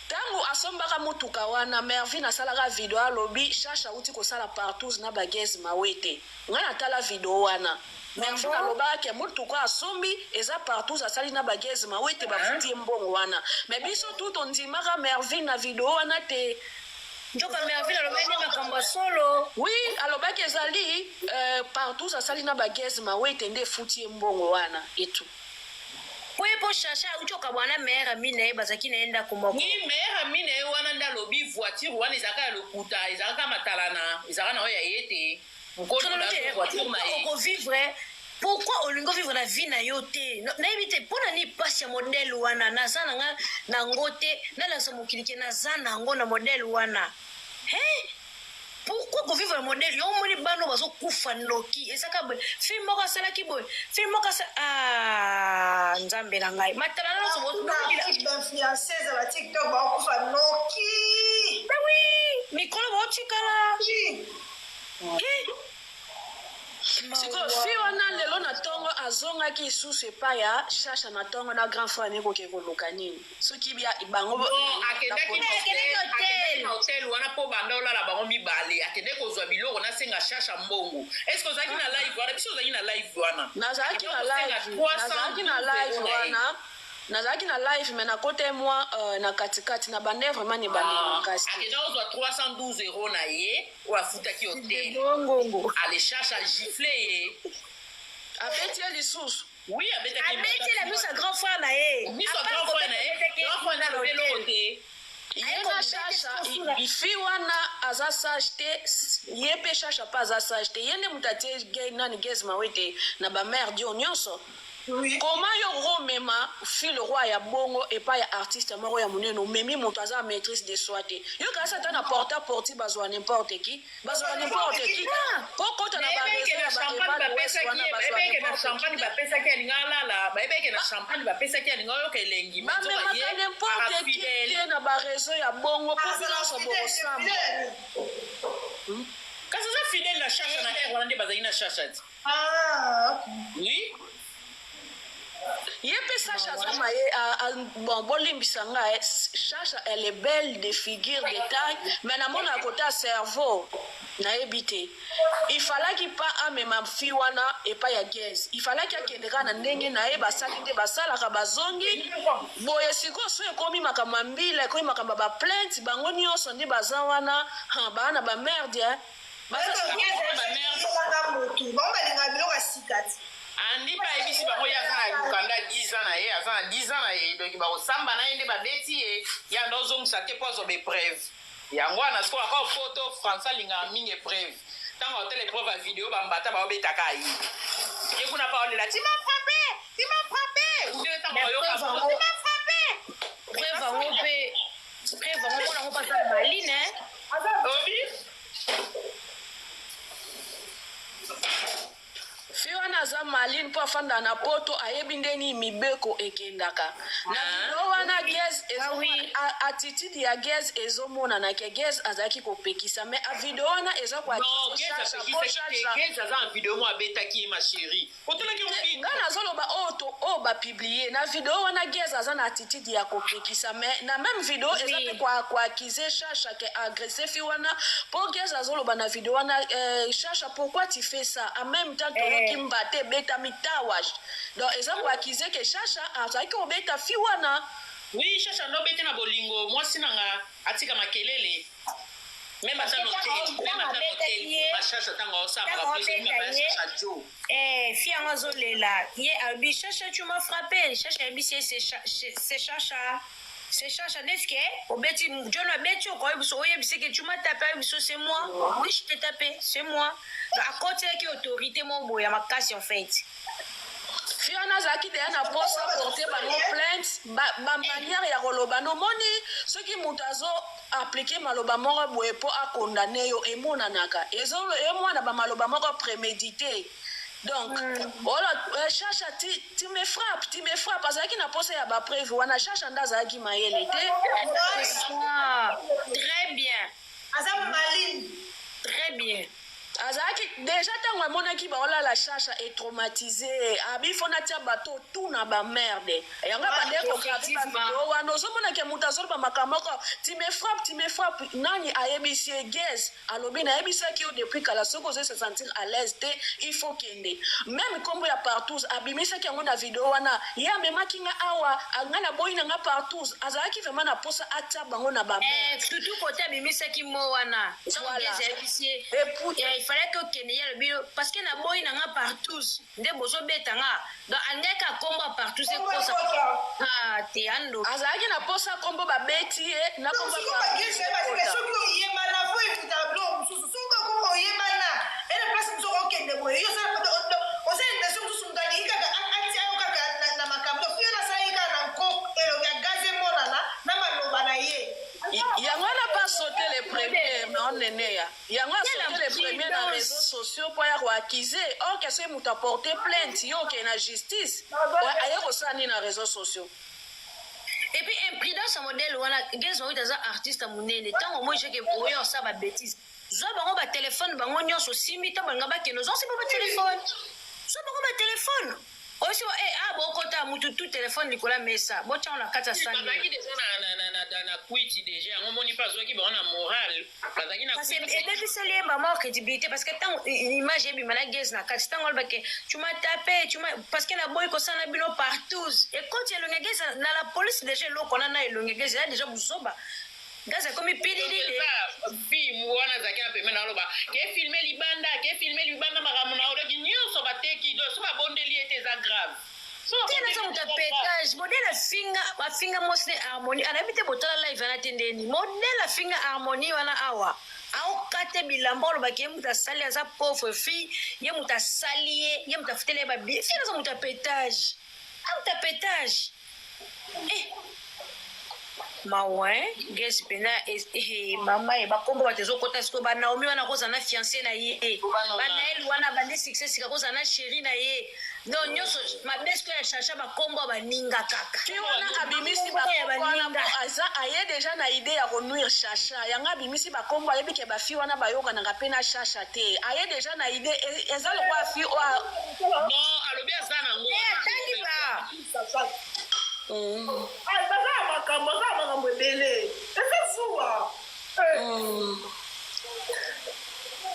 Ntango asombaka motuka wana, Mervin asalaka video, alobi Shasha auti kosala partout na bagaz mawete. Ngai natala video wana, Mervin alobaka ke motuka asombi eza partout asali na bagaz mawete, bafuti ye mbongo wana. Mais biso tu tondimaka Mervin na video wana te. Nzoka Merville alobaki nde makambo ya solo. Oui, alobaki ezali partout asali na bagaz mawete nde efuti ye mbongo wana etu. Po ye mpo Shasha auti okabwana na meilleur ami na ye, bazalaki na ye ndako moko. Oui, meilleur ami na ye wana nde alobi voiture wana ezalaka ya lokuta, ezalaka matalana, ezalaka na oyo ya ye te, mokolo voiture na ye. Okovivre, pourquoi olingi ovivre na vie na yo te? Nayebi te mpo na nini mpasi ya modèle wana. Naza na nga nango te, nalakisa mokili ke naza nango na modèle wana. Hein? Pourquoi kovivre na modèle yo? Omoni bana oyo bazokufa noki, ezaka boye. Film moko asalaki boye, film moko asa, ah, Nzambe na ngai, matala nyonso. Bainfluenceuse ya baTikTok bakokufa noki. Oui, mikolo baotikala. Eh? Sikoyo fi wana lelo na ntongo azongaki lisusu epai ya Shasha na ntongo na grand frère, nekoke koluka nini soki bango? Bon, akendaki na Akendaki hotel. hotel. Akendaki na hotel wana mpo banda olala bango mibale, akendaki kozwa biloko, nasenga Shasha mbongo. Est ce que ozalaki na live wana? Biso ozalaki na live wana. Nazalaki na Akendaki live. kosenga Nazalaki na 312 live euro na ye. wana, nazalaki na live, mais nakote mwa na katikati na bande, vraiment ne bande makasi te. Akendaki kozwa 312 euro na ye oyo afutaki hotel. Bongongo. Ale Shasha gifle ye. Abeti ye lisusu? Oui, abetaki. Abetela miso ya grand frère na ye. Miso ya grand frère na ye. Grand frère na alobi eloko te. Ye na Shasha, fi wana aza sage te, ye mpe Shasha mpe aza sage te. Ye nde moto atie nani Gaz Mawete na bamerde oyo nyonso. Koma yo komema fille roi ya bongo epai ya artiste moko ya monene, omemi moto aza maîtrise de soi te. Yo kasi ata na porte à porte, bazwa n'importe qui, bazwa n'importe qui po kota na Bayebeke na champagne bapesaki ye, bayebeke na champagne bapesaki, alinga alala, bayebeke na champagne bapesaki, alinga oyoka elengi. Bamemaka n'importe qui te na baréseau ya bongo, mpo nyonso bokosamba. Kasi aza fidèle na Shasha na aire wana nde bazalaki na Shasha ti. Oui. Ye mpe Sasha aza maye bon, bolimbisa ngai, Sasha, elle est belle de figure, de taille, mais namona kota cerveau nayebi te. Il fallaki pa amema fi wana epai ya Gaz, il fallaki akende kaka na ndenge na ye, basali nde basalaka, bazongi boye. Sikoyo so ekomi makambo ya mbila, ekomi makambo ya baplainte, bango nyonso nde baza wana, baa na bamerde. Motu bango balingaka biloko ya sika ti. Andi mpe ayebisi bango ye aza na mokanda 10 ans na ye, aza na 10 ans na ye, donc bakosamba na ye nde babeti ye, ye anda ozongisa te mpo azwa bapreuve. Yango wana sikoyo aka foto français alingaka mingi épreuve. Ntango otela épreuve ya video, bambata baobetaka ye, ye kuna pa olela: "Tu m'as frappé, tu m'as frappé." Ndenge ntango oyoka: "Tu m'as frappé." Preuve yango mpe, preuve yango mona yango mpasa maline. Obi. Fi wana aza aza maline mpo afanda na poto, ayebi nde nini mibeko ekendaka na video wana. Gaz, attitude ya Gaz ezomonana ke Gaz azalaki kopekisa, mais a video wana eza Non, Gaz apekisaki te. Gaz aza na video mo abetaki ye, ma chérie, otalaki yango? Nga nazoloba oyo to oyo bapublier na video wana. Gaz aza na attitude ya kopekisa, mais na même video eza mpe koaccuser Chacha ke agresse fille wana, mpo Gaz azoloba na video wana: "Chacha, pourquoi tu fais ça?" En même temps toyoki mbate ebetami tawash, donc eza koaccuser ke Chacha azalaki kobeta fille wana. Oui, Chacha ndo obeti na bolingo. Mwasi nanga atika makelele, même ata même ata hotel, bashasha ntango aosamaka Chacha jo. Fille yango azolela ye, alobi: "Chacha, tu m'as frappé." Chacha ayebisi ye: "C'est Chacha, c'est Chacha." Neti ke obeti John, abeti, okoyebiso, oyebisi ke tu m'as tapé, ayebiso: "C'est moi, oui, je t'ai tapé, c'est moi." Akotelaki autorité mo boye ya makasi en fait. Fille wana azalaki deya na posa porte bango plainte. Bamanière ya koloba, nomoni soki moto azo appliquer maloba moko boye mpo akondane yo, emonanaka emwana bamaloba moko prémédité. Donc ola Chacha, tu me frappe, tu me frappe, azalaki na posa ya bapreuve wana. Chacha nde azalaki mayele te. Très bien. Aza maline. Très bien. Azalaki déjà, ntango amonaki baolala Chacha, etraumatiser abi fo natia bato tuna bamerde yango abandeki kograver bavideo wana. Ozomonake moto azoloba makambo moko: "Tu me frappe, tu me frappe." Nani ayebisi ye? Gaz alobi: "Nayebisaki yo depuis kala, soki ozo se sentir à l'aise te, il faut kende." Même nkombo ya Partous abimisaki yango na video wana. Ye amemaki nga awa, nga naboyi na nga Partous. Azalaki vraiment na posa atia bango na bamerde. Surtout kote abimisaki mo wana. Voilà. Ayebisi ye il fallait que okende. Ye alobi: "Parce que naboyi na nga Partous nde bozobeta nga." Donc alingaki akombo ya Partous ekosa te, ando. Azalaki na posa nkombo babeti ye na nkombo ya Partous ekota. Soki oyebana, fo evitaka biloko mosusu. Soki okoma oyebana ene place mosusu, okokende boye, yo oza intention mosusu. Moto alingi kaka atia yo kaka na makambo. Fi yo nasalaki kaka na nko, elongi ya Gaz emonana na maloba na ye. Yango wana pas sauter le premier non ya yango asauter le premier na réseaux sociaux mpo ya koaccuser. Or ke soki moto aporte plainte, yo okende na justice, aye kosala nini na réseaux sociaux? Et puis imprudence ya modèle wana, Gaz Mawete aza artiste ya monene. Ntango omoi seke oyo osala babêtises, zwa bango batelefone, bango nyonso osimbi. Ntango balinga bakende, ozwa osimbi batelefone, zwa bango batelefone osi bokota mutu tu telefone likolo ya mesa, botyango na kati ya sani. Bazalaki deja na kwiti deja. Yango omoni mpe azwaki bango na moral, bazalaki na Parce que ebebiseli ye mama crédibilité, parce que ntango image ebima na Gaz na kati, ntango alobake: "Tu m'as tapé, tu m'as, parce que naboyi kosala na bino partout," ekoti elongi ya Gaz na la police déjà. Eloko wana na elongi ya Gaz eza déjà buzoba. Gaz ekomi pililile. Fille wana azalaki na pembeni, aloba ke filme libanda, ke filme libanda, makambo na oloki nyonso bateki. Donc so babondeli ye te, eza grave. Te, naza moto ya pétage. Modèle afinga, afinga mwasi ne Harmonie, anayebi te. Botala live wana te, ndeni modèle afinga Harmonie wana awa, aokate bilamba, olobaki ye moto asali, aza pauvre fille, ye moto asali ye, ye moto afuteli ye babie. Fille aza moto ya pétage, a moto ya pétage. Eh, mawa Gaz mpena mama ye bakombo bato ezokota sikoyo. Banaomi wana kozala na fiancé na ye, banael wana bande succès sika kozala na chéri na ye. Donc nyonso mabe sikoyo ya Chacha, bakombo ya baninga kaka. Fi wana abimisi bakombo wana mpo aza aye deja na idée ya konuire Chacha. Yango abimisi bakombo, ayebi ke bafi wana bayokanaka mpe na Chacha te. Aye deja na idée, eza lokola fi oyo. Non, alobi aza nango. Atangi ba Baza ya makambo, aza ya makambo ebele, eza zuwa.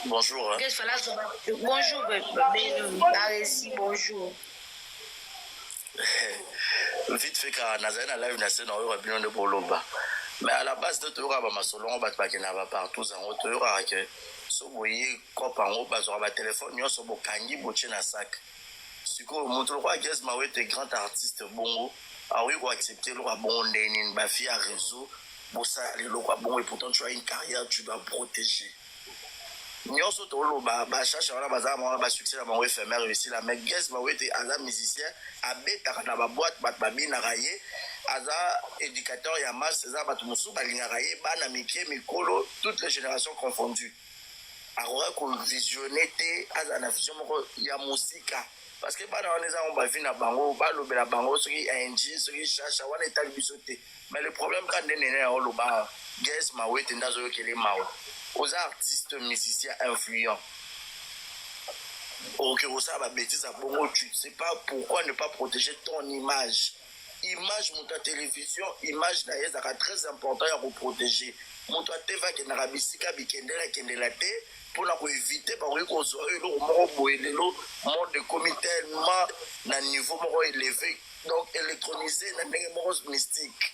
Bonjour. Hein. Qu'est-ce que Bonjour, Baresi, bonjour. Vite fait, kaka nazali na live na se na oyoka bino nde boloba. Mais à la base nde toyokaka bamasolo yango, bato bakendaka bapartout yango. Toyokaka ke so boye kope yango, bazwaka batelefone nyonso, bokangi, botie na sac. Sikoyo moto lokola Gaz Mawete, grand artiste bongo, akoki koaccepter eloko ya bongo ndenge nini? Bafille ya réseau bosala eloko ya bongo, et pourtant tu as une carrière, tu dois protéger. Nyonso toloba, bachacha wana bazala bango basuccès na bango éphémère, esila. Mais Gaz Mawete aza musicien, abetaka na baboîte, bato babinaka ye, aza éducateur ya masse, eza bato mosusu balingaka ye, bana mike, mikolo, toutes les générations confondues. Akokaki kovisionne te, azala na vision moko ya mosika, parce que bana wana eza yango bavi na bango, balobela bango soki Angie, soki Shasha, wana etali biso te. Mais le problème ka nde nene ya oloba Gaz Mawete nde azoyokele mawa. Oza artiste musicien influent, okoki kosala babêtises ya bongo? Tu ne sais pas pourquoi ne pas protéger ton image? Image, moto ya télévision, image na ye ezalaka très important ya koprotéger. Moto ya TV akendaka bisika bikendela ekendela te mpona koéviter bakoki kozwa oyo eloko moko boye. Lelo monde ekomi tellement na niveau moko élevé, donc électronisé na ndenge moko mystique,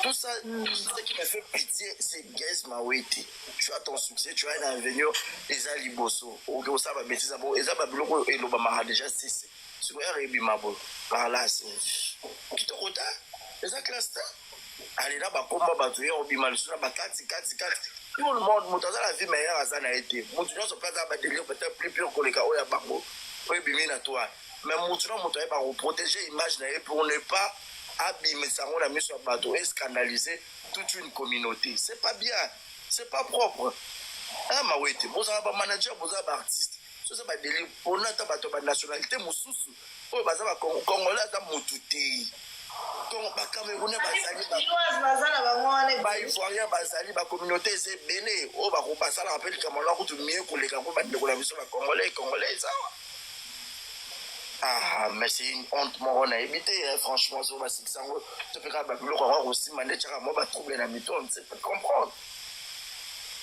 tout ça. Ce qui me fait pitié, c'est Gaz Mawete. Tu as ton succès, tu as un avenir eza liboso, okoki kosala babêtises bo eza babiloko oyo elobamaka déjà. Sisi sikoyo yaka ebima boye par là, c'est kitoko ta, eza classe te. Alela bakomba bato ya kobima lisusu na bakati kati kati. Tout le monde, moto aza na vie meilleure aza na ye te. Moto nyonso mpe aza badélire peut-être plus pire koleka oyo ya bango oyo ebimi na toi, mais motu na moto ayeba koprotéger image na ye pour ne pas abimisa yango na miso ya bato et scandaliser toute une communauté. C'est pas bien, c'est pas propre. Mawete, bozala bamanager, bozala baartiste, so eza badélire mpona ata bato ya banationalité mosusu oyo baza bacongolais, aza motu te. Bacamerounais bazali, baivoirien bazali, bacommunauté eza ebele oyo basalaka mpe likambo wana kutu mie koleka mpo bandeko na biso bacongolais. Congolais eza, ah, mais c'est une honte moko nayebi te, franchement. So basikisa yango to mpe kaka babiloko yango akosimba nde tiaka mwa batrouble na mito, on ne sait pas comprendre.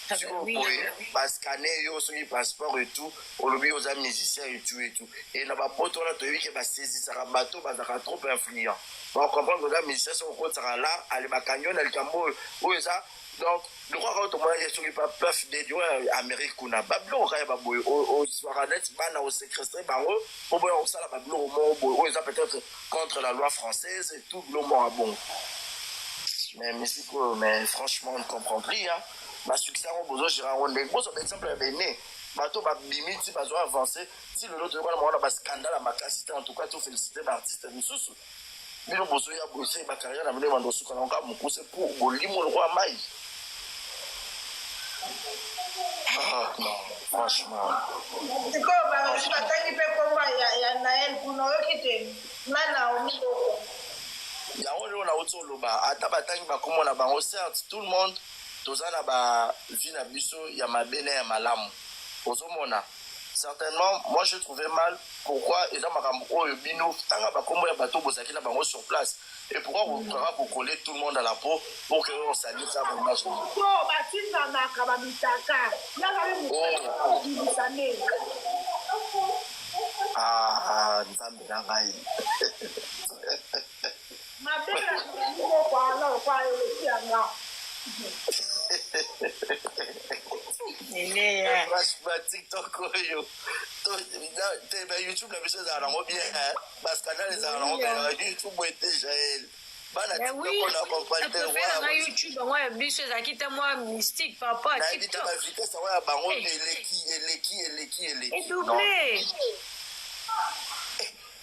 Sikoyo boye bascanner yo soki passeport et tout, olobi oza musicien et tout et tout, e na bapoto wana toyebi ke basaisisaka bato bazalaka trop influent, bacomprendre oza musicien. Soki okotisaka la ale, bakangi yo na likambo oyo oyo eza. Donc lokola kaka tomonaki soki pa Puff Daddy oyo Amérique kuna, babiloko kaka ya baboye, ozwaka neti bana, oséquestre bango mpo boya kosala babiloko moko boye oyo eza peut-être contre la loi française et tout, biloko moko ya bongo. Mais musique oyo, mais franchement, on ne comprend plus rien. Basuccès yango bozogérer yango ndenge bozwa baexemple ya bene bato babimi ti bazwa avance ti lelo, toyokana bango na bascandale ya makasi te. En tout cas, tofélicité baartiste misusu. Bino bozoya boye, bacarrière na bino ebanda osuka nango kaka mokuse po bolimo lokola mai. Ah non, franchement. Sikoyo balobi batangi mpe komba ya Nael kuna, oyoki te na Naomi Loko? Yango lelo nauti oloba, ata batangi bakombo na bango, certes, tout le monde toza na bavie na biso ya mabe na ya malamu. Ozomona, certainement, moi je trouvais mal. Pourquoi eza makambo oyo bino tanga bakombo ya bato bozalaki na bango sur place? Et pourquoi kokaka kocoller tout le monde à la peau pour que on salisse ça image? Po batindanaka bamitaka yazali mobimisa nde. Ah, Nzambe na ngai! Mabe na moko wana lokwa eleki yanga. Ba TikTok oyo te, ba YouTube na biso ezala nango bien, bascandale ezala nango bien. YouTube boye te, Jael, bana TikTok na comprendre te. Préfère YouTube yango ya biso ezalaki te mwa mystique par rapport à Nayebi te. TikTok. Bavitesse yango ya bango eleki, eleki, eleki, eleki. Edouble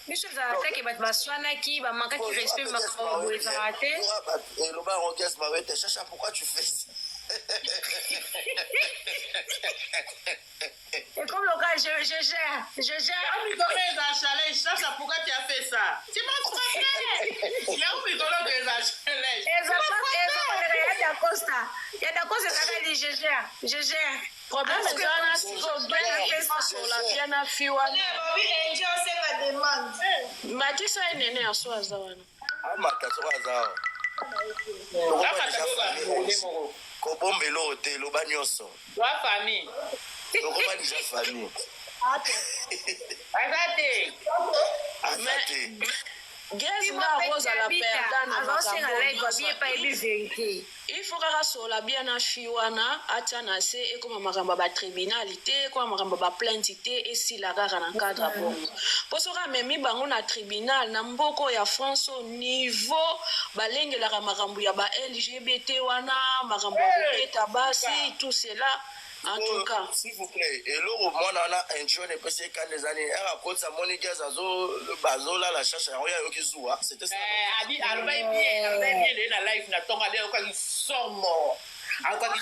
biso ezalaka take, bato baswanaki, bamakaki respect, makambo boye ezalaka te. Eloba yango Gaz Mawete: "Chacha, pourquoi tu fais ça?" Et comme le gars, je gère, je gère. Mikolo eza challenge. Chacha, pourquoi tu as fait ça? Tu m'as frappé. Yango mikolo eza challenge. Eza ya Dacosta. Ya Dacosta ezalaka li je gère, je gère. Problème eza wana sikoyo, bien na fi wana. Babi enje osenga demande. Matisa ye nene ya so aza wana. Amata soko aza awa. Kobomba eloko te, eloba nyonso. Wa famille. Tokoma déjà famille. Aza te. Aza te. Gaz nga akozala perdant na Azosenga makambo like nyonso. babie pa yebi vérité. Il faut kaka sola bien na fi wana, atia na se, ekoma makambo ya batribunal te, ekoma makambo ya baplainte te, esila kaka na cadre bongo. Mpo soki amemi bango na tribunal na mboka ya France, au niveau balengelaka makambo ya ba LGBT wana, makambo ya kobeta basi, tout cela, en tout cas. S'il vous plaît, eloko mwana wana injon epesi ekanda eza nini? Ere akotisa, moni Gaz bazolala Shasha, yango ye ayoki zuwa, c'était ça. Abi alobaki bien, alobaki bien leye na live na ntongo, abi ayokaki somo. Akokaki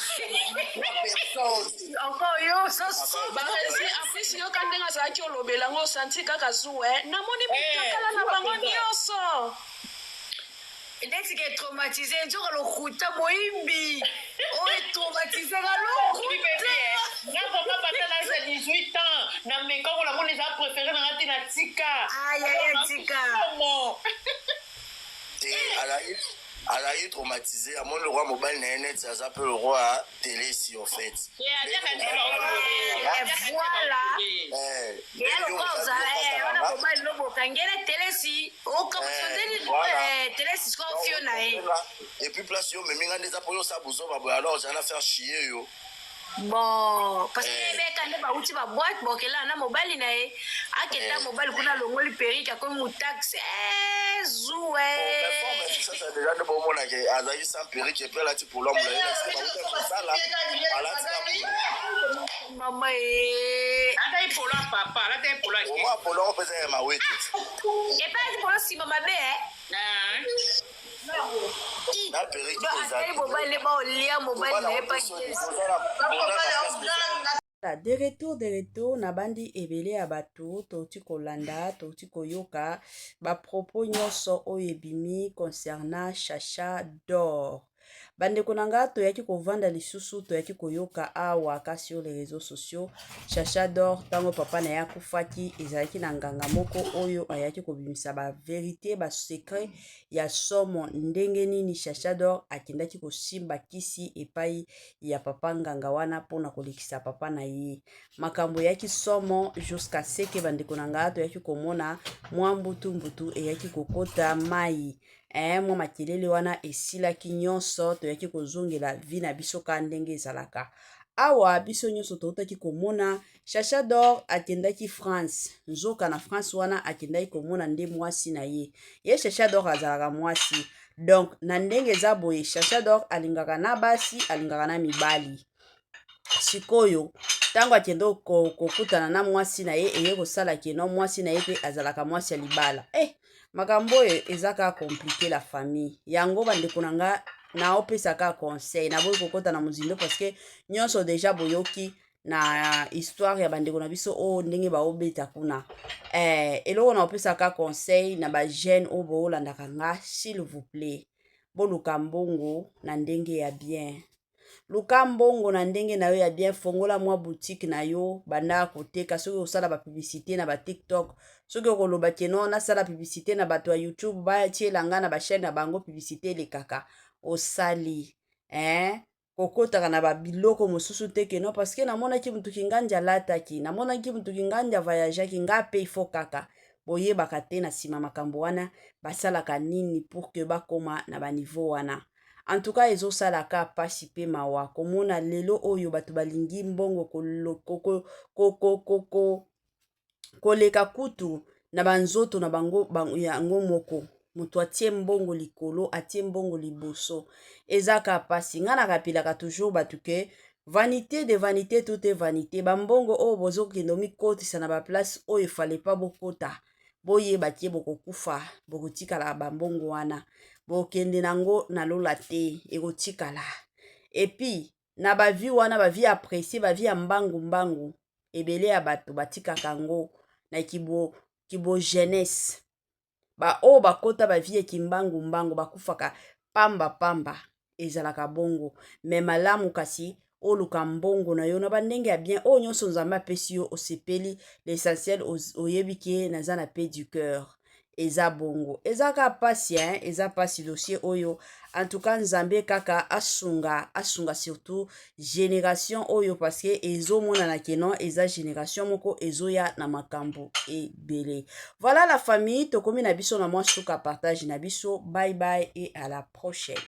trois personnes. Encore yo ozosuka. Barezi, en plus yoka ndenge azalaki olobela yango, osanti kaka zuwa eh. Namoni Eh, mitakala na zuwa bango mpenza. nyonso. Ndeti ke traumatise nzoka lokuta moyimbi oyo etraumatisaka lokuta. Nga vraiment, banda naza 18 ans, na mekango, namoni eza préféré nanga te, na tika. Ayaya, tika. Somo. Te, azalaki traumatisé, amoni lokwa mobali na ye neti aza mpe lokwa telesi en fait. Voilà. Ya lokwa ozala wana mobali lobokangele telesi okamosondeli telesi sikoyo fio na ye. Et puis place yo omemi nga nde eza mpo yosala buzoba boye, alors ozala na faire chier yo. Bon, parce que yebeka nde bauti baboite, bokela na mobali na ye, aketa mobali kuna, alongoli perruque, akomi mutaxe, zuwe. Sasa déjà nde bomonake azalaki sans perruque et puis alati polo molai, bauta kosala, alati na Mama e. Ata ipolo ya papa, alata ipolo ya omwa polo yango mpenza ya mawete. Epai alati polo nsima mabe. Na perruque. Donc atali mobali nde baolia mobali na ye pa. De retour, de retour. Na bandi ebele ya bato, touti kolanda, touti koyoka bapropos nyonso oyo ebimi concernant Chacha d'Or. Bandeko na nga, toyaki kovanda lisusu, toyaki koyoka awa ka sur les réseaux sociaux, Chacha d'Or, ntango papa na ye akufaki, ezalaki na nganga moko oyo ayaki kobimisa bavérité, basecret ya somo, ndenge nini Chacha d'Or akendaki kosimba kisi epai ya papa nganga wana mpona kolekisa papa na ye. Makambo eyaki somo jusqu'à ce que, bandeko na nga, toyaki komona mwa mbutu mbutu eyaki kokota mai, mwa makelele wana esilaki nyonso, toyaki kozongela vie na biso ka ndenge ezalaka. Awa biso nyonso toutaki komona Chacha d'Or akendaki France, nzoka na France wana akendaki komona nde mwasi na ye. Ye Chacha d'Or azalaka mwasi, donc na ndenge eza boye, Chacha d'Or alingaka na basi, alingaka na mibali. Sikoyo ntango akende kokutana na mwasi na ye, eye kosala keno mwasi na ye mpe azalaka mwasi ya libala. Makambo oyo eza kaka compliqué, la famille. Yango, bandeko na nga, naopesa kaka conseil, naboyi kokɔta na mozindo parce que nyonso déjà boyoki na histoire ya bandeko na biso oyo ndenge baobeta kuna. Eloko na opesaka conseil na bajeune oyo boolandaka nga, s'il vous plaît, boluka mbongo na ndenge ya bien. Luka mbongo na ndenge na yo ya bien, fongola mwa boutique na yo, banda koteka. Soki osala bapublicité na baTikTok, soki okoloba keno nasala publicité na bato ya YouTube, batiela nga na bachaîne na bango publicité elekaka, osali. Kokotaka na babiloko mosusu te keno parce que namonaki mutuki ngandi alataki, namonaki mutuki ngandi avoyageaki, nga mpe ifo kaka. Boyebaka te na nsima makambo wana basalaka nini pour que bakóma na baniveau wana. En tout cas, ezosalaka mpasi mpe mawa komona lelo oyo bato balingi mbongo koleka kutu na banzoto na bango yango moko. Moto atie mbongo likolo, atie mbongo liboso, eza ka mpasi. Ngai nakapelaka toujours bato ke vanité de vanité, tout est vanité. Bambongo oyo bozokende omikotisa na baplace oyo efale pa bokota, boyeba tie bokokufa, bokotikala bambongo wana, bokende nango na lola te, ekotikala. Et puis na bavie wana, bavie ya pressé, bavie ya mbangu mbangu, ebele ya bato batikaka yango na kibo jeunesse. Baoyo bakota bavie ya kimbangu mbangu bakufaka pamba pamba, ezalaka bongo. Mais malamu kasi oluka mbongo na yo na bandenge ya bien. Oyo nyonso Nzambe apesi yo, osepeli, l'essentiel oyebi ke naza na paix du cœur. Eza bongo, eza kaka mpasi, hein? Eza mpasi dossier oyo. En tout cas, Nzambe kaka asunga, asunga surtout génération oyo, parce que ezomonana keno eza génération moko ezoya na makambo ebele. Voilà la famille, tokomi na biso na mwa suka partage na biso. Bye bye et à la prochaine.